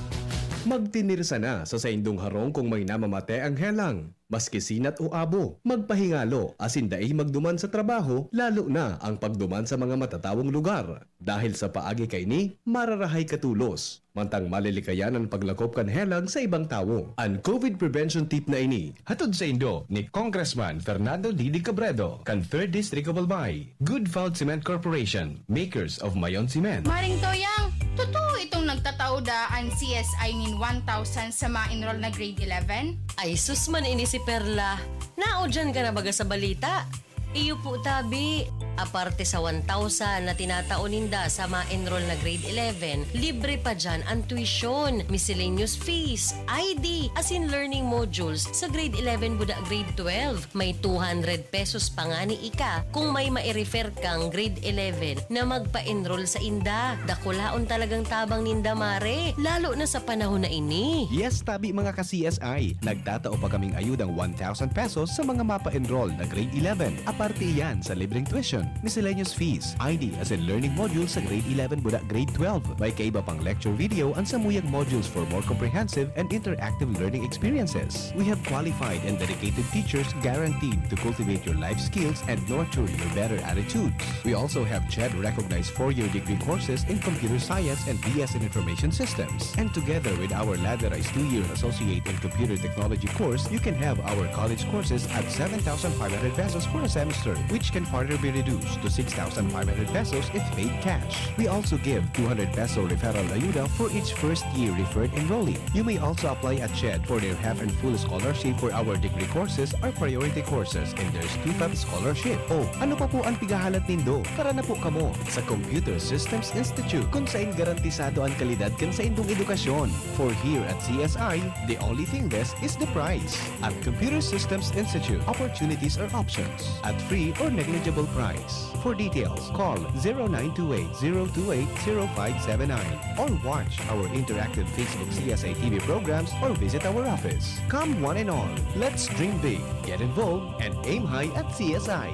Magtinirsa na sa saindong harong kung may namamate ang helang. Maski sinat o abo, magpahingalo asin dai magduman sa trabaho, lalo na ang pagduman sa mga matatawong lugar. Dahil sa paagi kaini, mararahay ka tolos, mantang malilikayan an paglakop kan helang sa ibang tawo. An COVID prevention tip na ini, hatod saindo ni Congressman Fernando Didi Cabredo kan Third District of Albay. Good Found Cement Corporation, makers of Mayon Cement. Maring Toyang, totoo itong nagtatao daa an C S I nin one thousand sa ma-enroll na grade eleven? Ay sus man ini si Perla. Naudyan ka na baga sa balita? Iyo po tabi. Aparte sa one thousand na tinatao ninda sa ma-enroll na grade eleven, libre pa dyan ang tuition, miscellaneous fees, I D, asin learning modules sa grade eleven buda grade twelve. May two hundred pesos pa ngani ika kung may mai-refer kang grade eleven na magpa-enroll sainda. Dakulaon talagang tabang ninda, Mare, lalo na sa panahon na ini. Yes, tabi, mga ka-C S I. Nagtatao pa kaming ayudang one thousand pesos sa mga mapa-enroll na grade eleven. Aparte iyan sa libreng tuition, miscellaneous fees, I D asin learning modules sa grade eleven buda grade twelve. May kaiba pang lecture video an samuyang modules for more comprehensive and interactive learning experiences. We have qualified and dedicated teachers guaranteed to cultivate your life skills and nurture your better attitudes. We also have CHED-recognized four-year degree courses in computer science and B S in information systems. And together with our ladderized two-year associate in computer technology course, you can have our college courses at seven thousand five hundred pesos for a semester, which can further be reduced to six thousand five hundred pesos if paid cash. We also give two hundred peso referral ayuda for each first-year referred enrollee. You may also apply at CHED for their half and full scholarship for our degree courses or priority courses, and there's two times scholarship. O, ano pa po an pighahalat nindo? Tara na po kamo sa Computer Systems Institute, kun sain garantisado an kalidad kan saindong edukasyon. For here at C S I, the only thing less is the price. At Computer Systems Institute, opportunities are options at free or negligible price. For details, call zero nine two eight, zero two eight, zero five seven nine or watch our interactive Facebook C S I T V programs or visit our office. Come one and all, let's dream big, get involved, and aim high at C S I.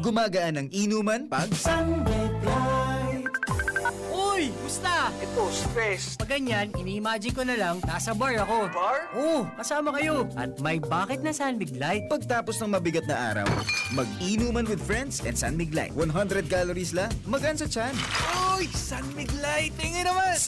Gumagaan ang inuman pag Sunbet Light. Uy! Musta? Ito, stress. Pag ganyan, ini-imagine ko na lang, nasa bar ako. Bar? Oo, kasama kayo. At may bakit na San Mig Light. Pagtapos ng mabigat na araw, mag-inuman with friends and San Mig Light. One hundred calories lang, magaan sa tiyan. Uy! San Mig Light! Tingin naman!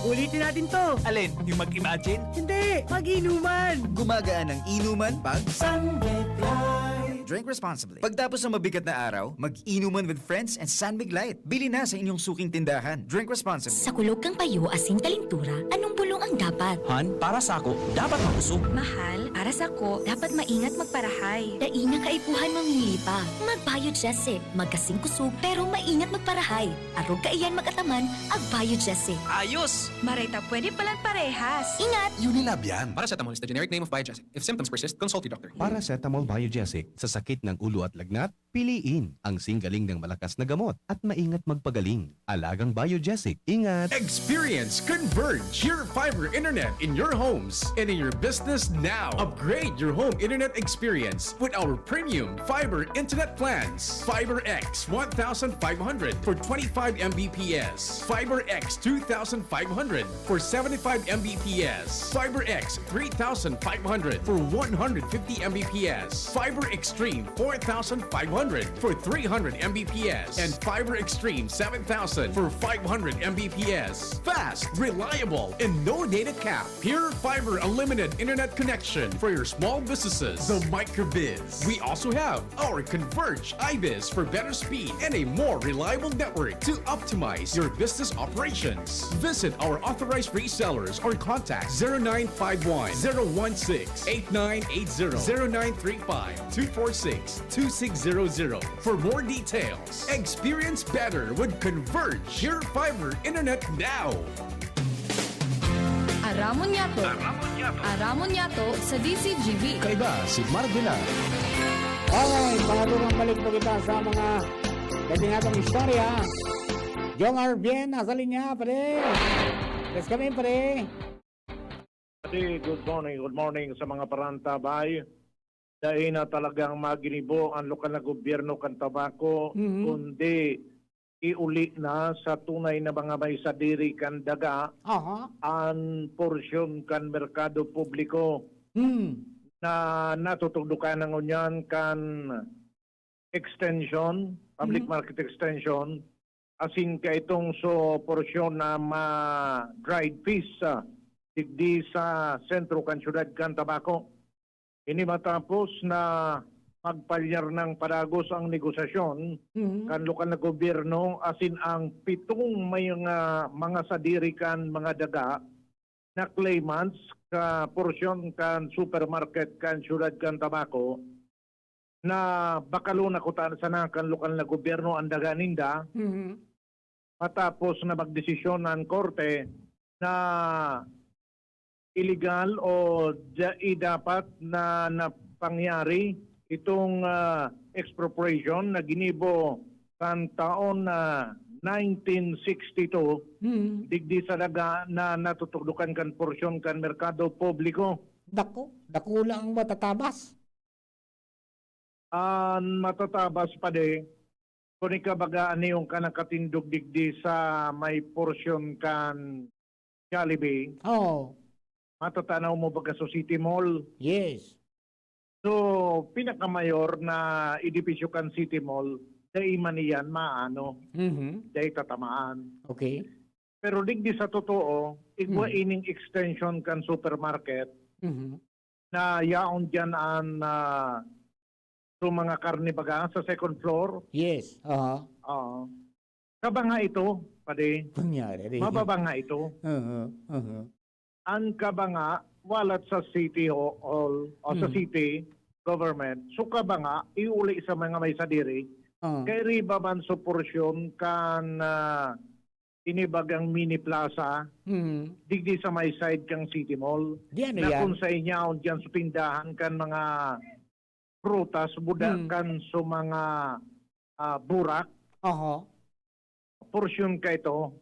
Ulitin natin to. Alin? Yung mag-imagine? Hindi, mag-inuman. Gumagaan ang inuman pag Sunbet Light. Drink responsibly. Pagtapos ng mabigat na araw, mag-inuman with friends and San Mig Light. Bili na sa inyong suking tindahan. Drink responsibly. Sa kulog kan payo asin kalintura, anong bulong ang dapat? Han, para sako, dapat makusog. Mahal, para sako, dapat maingat magparahay. Dai na kaipuhan mamili pa. Mag-Biogesic, magkasing kusog, pero maingat magparahay. Arog kaiyan mag-ataman, ag-Biogesic. Ayos! Maray ta pwede palan parehas. Ingat! Unilab yan. Paracetamol is the generic name of Biogesic. If symptoms persist, consult your doctor. Paracetamol Biogesic sa sakit ng ulo at lagnat, piliin ang singgaling ng malakas na gamot at maingat magpagaling. Alagang Biogesic. Ingat! Experience Converge, your fiber internet in your homes and in your business now. Upgrade your home internet experience with our premium fiber internet plans. Fiber X one thousand five hundred for twenty-five M B P S. Fiber X two thousand five hundred for seventy-five M B P S. Fiber X three thousand five hundred for one hundred fifty M B P S. Fiber Extreme four thousand five hundred for three hundred M B P S. And Fiber Extreme seven thousand for five hundred M B P S. Fast, reliable, and no data cap. Pure Fiber Unlimited Internet Connection for your small businesses. The Microbiz. We also have our Converge iBiz for better speed and a more reliable network to optimize your business operations. Visit our authorized resellers or contact zero nine five one, zero one six, eight nine eight zero, zero nine three five, two four six, two six zero zero for more details. Experience better with Converge Pure Fiber Internet now. Aramon Yato. Aramon Yato sa D Z G B. Kaiba si Marvela. Alright, mga tugang, balik po kita sa mga dating atong istorya. Jomar Bien, nasa linya, pare. Let's come in, pare. Pare, good morning, good morning sa mga parantabay. Dai na talagang maginibo ang lokal na gobyerno kan Tabaco, Mhm. kundi iuli na sa tunay na mga may sadiri kan daga Aha. an porsyon kan merkado publiko Hmm. na natutugdukan na ngunyan kan extension, public Mhm. market extension, asin kaitong so porsyon na ma-dried fish, ah, digdi sa sentro kan siyudad kan Tabaco. Ini matapos na magpalyar ng padagos ang negosasyon Mhm. kan lokal na gobyerno asin ang pitong may nga mga sadiri kan mga daga na claimants ka porsyon kan supermarket kan siyudad kan Tabaco na bakalo na kuta sana kan lokal na gobyerno ang daga ninda Mhm. matapos na magdesisyon ang korte na iligal o dai dapat na napangyari itong, ah, expropriation na ginibo kan taon na nineteen sixty-two, Hmm. digdi sa daga na natutugdukan kan porsyon kan merkado publiko. Dako, dakula ang matatabas. An matatabas, padi, kun ika baga an iyong ka nakatindog digdi sa may porsyon kan Jollibee, Oo. matatanaw mo baga sa City Mall. Yes. So, pinakamayor na edipisyo kan City Mall, dai man iyan maano, Mhm. dai tatamaan. Okay. Pero digdi sa totoo, igwa Hmm. ining extension kan supermarket Mhm. na yaon diyan an, ah, so mga karne baga sa second floor. Yes, aha. Oo. Kabanga ito, padi. Kunyari, di. Mababanga ito. Aha, aha. Ang kabanga, walat sa city ho-, hall o sa Hmm. city government. So kabanga, iuli sa mga may sadiri. Ah. Kay riba man sa porsyon kan, ah, inibagang mini plaza, Hmm. digdi sa may side kang City Mall. Di ano Na yan? kung sa inyaon diyan sa tindahan kan mga prutas, buda Hmm. kan sa mga, ah, burak. Oho. Porsyon ka ito,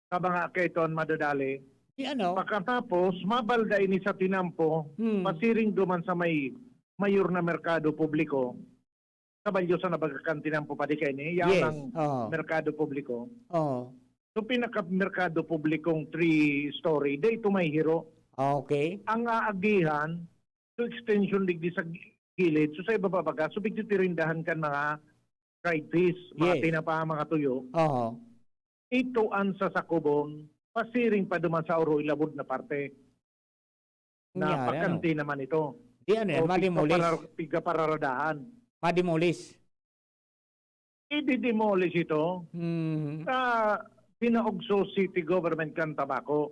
kabanga ka ito an madadali. Di ano? Pagkatapos, mabalda ini sa tinampo, Hmm. pasiring duman sa may mayor na merkado publiko. Kabalyo sa nabagakan tinampo pa di kaini, yaon Yes, ang oo. merkado publiko. Oo. So, pinaka-merkado publikong three-story, dai ito may hiro. Okay. Ang aagihan, so extension digdi sa gilid, so sa ibaba baga, so pigtitirindahan kan mga fried fish, mga Yes. tinapa, mga tuyo. Oo. Ito ang sasakubon, pasiring pa duman sa oro ilabod na parte. Na Nangyari, ano? pakanti naman ito. Di ano yan, O, mademolish? pigkapara-, pigkapararadahan. Mademolish? Ididemolish ito Mhm. sa Sinaugso City Government kan Tabaco.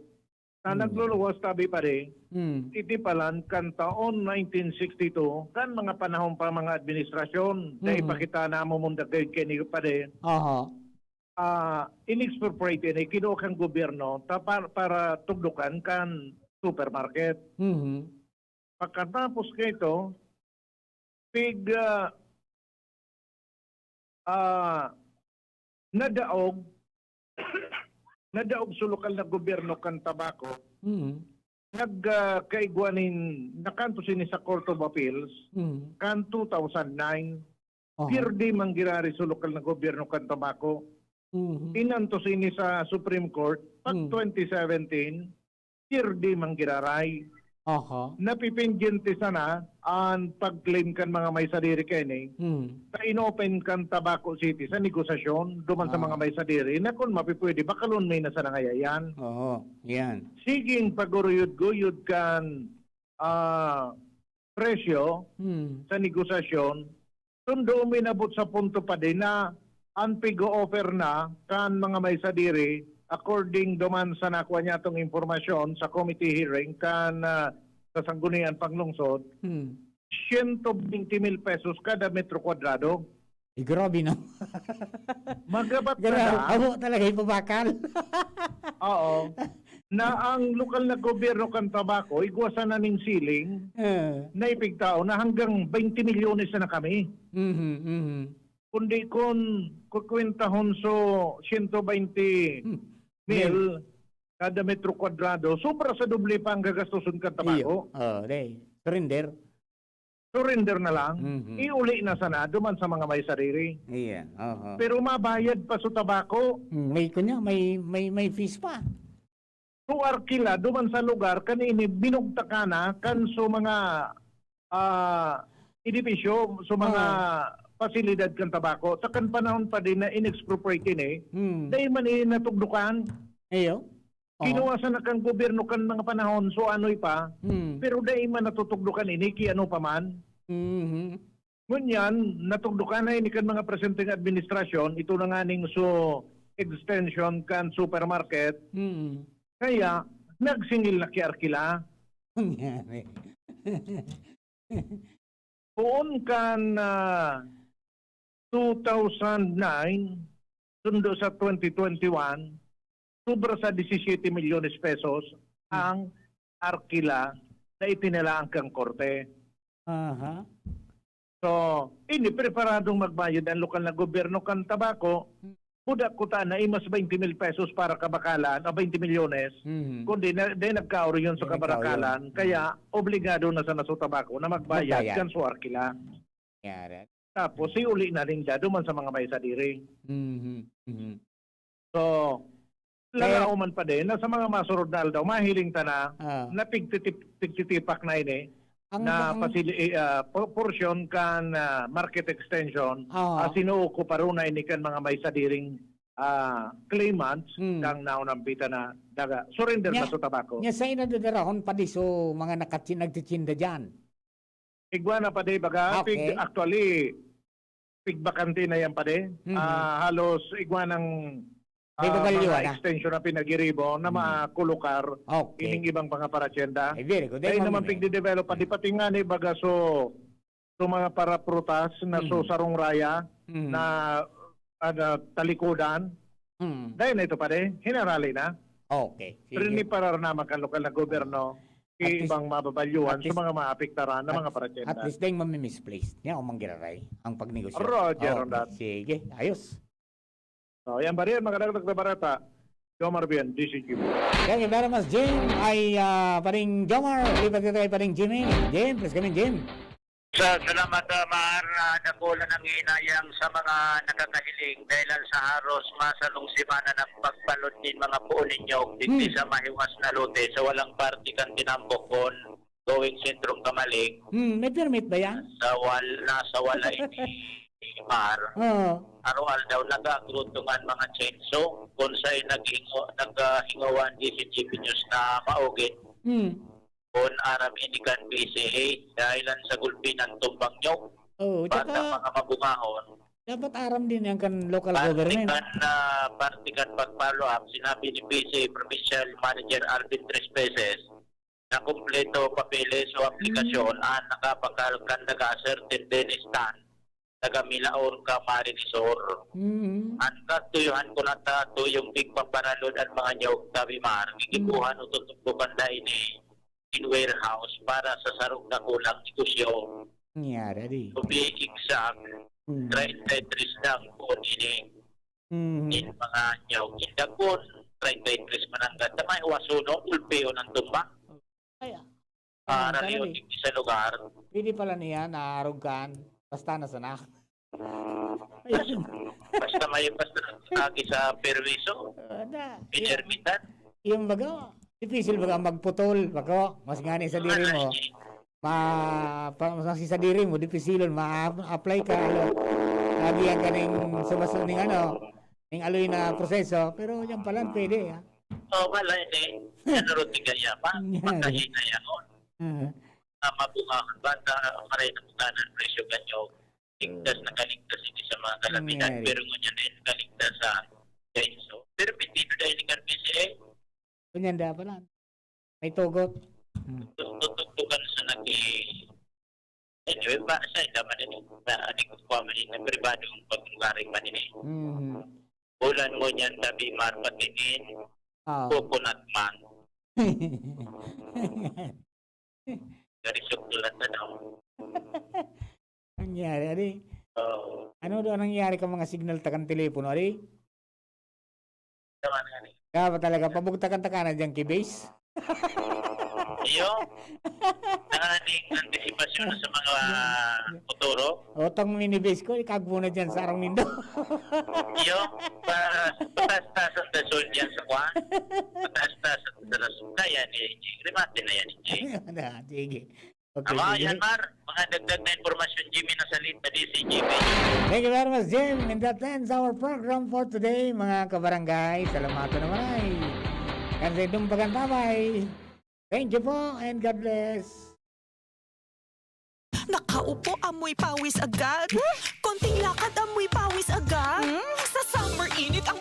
Na Hmm. nagluluwas tabi pa rin, Hmm. iti palan kan taon nineteen sixty-two, kan mga panahon pa mga administrasyon, na Hmm. ipakita na mo mong dagay kini pa rin. Aha. Ah, in-expropriate ini, kinuha kan gobyerno ta-, pa-, para tugdukan kan supermarket. Mhm. Pagkatapos kaito, pig, ah, ah, nadaog, nadaog sa lokal na gobyerno kan Tabaco, Mhm. nag, ah, kaigwa nin, nakantos ini sa Court of Appeals, Mhm. kan two thousand nine, Aha. pirdi man giraray sa lokal na gobyerno kan Tabaco. Mhm. Inantos ini sa Supreme Court, pag Mhm. twenty seventeen, pirdi man giraray. Aha. Napipendiente sana an pag-claim kan mga may sadiri kaini Hmm. sa inopen kan Tabaco City sa negosasyon duman sa Ah. mga may sadiri na kun mapipwede, bakalon mi na sana ngaya yan. Oo, yan. Siging paguruyod-guyod kan, ah, presyo Hmm. sa negosasyon, sundo uminabot sa punto pa din na an pig-o-offer na kan mga may sadiri, according duman sa nakuha niya atong impormasyon sa committee hearing kan, ah, sa Sangguniang Panglungsod, Hmm. siyento bente mil pesos kada metro kwadrado. Eh, grabe na. Magabat na Grabe, na. Amo talaga yung pabakal. Oo. na ang lokal na gobyerno kan Tabaco, igwa sana ning siling Ah. na ipigtao na hanggang twenty milyones na kami. Mhm, mhm. Kundi kun kukwentahon so siyento baynte Hmm. mil Mil. kada metro kwadrado, sobra sa doble pa ang gagastuson kan Iyo. Tabaco. Oh, day. Surrender. Surrender na lang. Mhm. Iuli na sana duman sa mga may sadiri. Iya, oho. Pero mabayad pa sa Tabaco. Hmm, may kunya, may, may, may fees pa. So, arkila duman sa lugar, kanini binugtakan na kan so mga, ah, edipisyo, so mga Ah. pasilidad kan Tabaco. Sa kan panahon pa din na in-expropriate ini, Hmm. dai man ini natugdukan. Iyo. Oo. Kinuha sana kan gobyerno kan mga panahon, so anoy pa, Hmm. pero dai man natutugdukan ini, ki ano pa man. Mhm. Ngunyan, natugdukan na ini kan mga presenteng administrasyon, ito na nganing so extension kan supermarket. Mm. Kaya, nagsingil na ki arkila. Nangyari. Poon kan, ah, two thousand nine, sundo sa twenty twenty-one, sobra sa disisiyete milyones pesos Hmm. ang arkila na itinalaan kan korte. Aha. So, ini preparadong magbayad ang lokal na gobyerno kan Tabaco, Hmm. buda kuta na imas twenty mil pesos para kabakalan, o twenty milyones, Mhm. kundi na, dahil nagkaori yun sa Dahil nagkaori yun. kabarakalan, Hmm. kaya obligado na sana sa Tabaco na magbayad Magbayad. kan so arkila. Yari. Tapos, Hmm. iuli na ninda duman sa mga may sadiri. Mhm. Mhm. So, Kaya lalauman pa din na sa mga masunod na aldaw, mahiling ta na Ah. na pigtitip-, pigtitipak na ini Ang, na ang pasili-, eh, ah, po-, portion kan, ah, market extension, Ah. ah, sinuko pa ron na ini kan mga may sadiring, ah, claimants Hmm. kang naunampitan na daga. Surrender Nya, na sa Tabaco. nya sa ina dadarahon pa di so mga nakatsi-, nagtitsinda diyan? Igwa na pa di, baga, Okay. pig-, actually, pigbakante na yan pa di. Mhm. Ah, halos igwa ng, May ah, babalyo mga na. extension na pinagiribo na Mhm. makulukar Okay. ining ibang mga parasyenda. Ay, very good. Dahil Ay, naman mami. pigde-develop pa di, pati nga ni baga so, so mga paraprutas na so Mhm. sarong raya Mhm. na, ah, na talikodan. Mhm. Dahil na ito pa di, hinarali na. Okay. Sige. Pero ni para naman kan lokal na gobyerno, At least, ibang mababalyuhan at sa least, mga maapektaran na at, mga parasyenda. At least dai mami-misplaced niya o manggiraray ang pagnegosyo. Roger, Okay, Ronald. Sige, ayos. So, yan pa rin, mga dagdag na barata. Jomar Bien, D C G. Thank you very much, Jim. Ay, ah, paring Jomar, lipat kita kay paring Jimmy. Jim, please come in, Jim. Sa salamat, ah, Mar, ah, dakula nang hinayang sa mga nakakahiling dahil sa haros masalong semana na pagbalot nin mga puon ninyo digdi Hmm. sa mahiwas na lote sa walang parte kan tinambok kon going sentrong Camalig. Hmm, may permit ba yan? Sa wal-, nasa wala ini, Mar. Oo. Araw-aldaw nag-aagruto nga an mga chainsaw, kun saen naghingo-, naghingowa an D C G P News na maugit. Hmm. Kun aram ini kan P C A, dahilan sa gulpi ng tumbang nyo. Oo, Bata tsaka mga mabungahon. dapat aram din yan kan local Parte government. kan, ah, parte kan pag-follow up, sinabi ni P C A Provincial Manager Alvin Trespeses na kumpleto papeles o aplikasyon Hmm. ang nakabakal kan taga Certain Dennis Tan, taga Milaor, Camarines Sur. Hmm. Ang katuyuhan ko na ta, tuyong pigpaparalod ang mga niyog, sabi Mar, Hmm. gigibuhan o tutubukan na ini in warehouse para sa sarong dakulang negosyo. Nangyari, di. To be exact, Hmm. treinta y tres lang po ini. Mhm. In mga nyaw, in dagkon, treinta y tres man ang ganda. May waso, no? Ulpeo ng tumba. Ay, ah. Ah, Ayan, raliw tama, eh. Sa lugar. Pwede pala niya, naarog kan. Basta na sana. Ayan. Basta may, basta nagtagi sa permiso. Wala. Pinermitan. Yung baga, difícil baga magputol, baga, mas ngani sa diri mo. Ay, Ma-, pa-, mas sa diri mo, dipisilon, ma-apply ka, ano, lagi yan ka ning sumasunod ning ano, ning aloy na proseso, pero yan pala, pwede, ha? Oo, wala, hindi. Yan, Rodrigo, yan. Ma-, Yan. Makahinay ako. Ah. Ah, mabunga, bata, maray na buta ng presyo ganyo. Ligtas, Mm. nakaligtas hindi sa mga kalamidad. Mm. Pero ngunyan na yun, nakaligtas sa Daiso. Pero pipino dahil ni Carmen siya eh. Ganyan dapat lang. May tugot. Hmm. Tutugtugan sa nag-i-, anyway, ba, sa ila man ini, na aning kukuha man ini, pribadong paglugaring man ini. Mhm. Bulan mo niyan, tabi, marpatinin, Ah. coconut man. Gari sugdulan na daw. Nangyari, ari. Oo. Ano daw nangyari ka mga signal ta kan telepono, ari? Tama na ni. Kaya ba talaga, pabugtakan ta ka na dyan kay base? Iyo. Nanganing antisipasyon na sa mga futuro. O, tong mini base ko, ikagbo na dyan sa arong nindo. Iyo. Pa, pataas-taas ang dasol dyan sa kwan. Pataas-taas ang dasol. Kaya ni, remate na yan, Jay. Ano, sige. Okay, Ama, sige. Yan, Mar. Mga dagdag na impormasyon, Jimmy, na salita di si Jimmy. Thank you very much, Jim. And that ends our program for today, mga kabarangay. Salamaton na maray. Kan sa indong pagantabay. Thank you po and God bless. Nakaupo, amoy pawis agad. Konting lakad, amoy pawis agad. Sa summer init, ang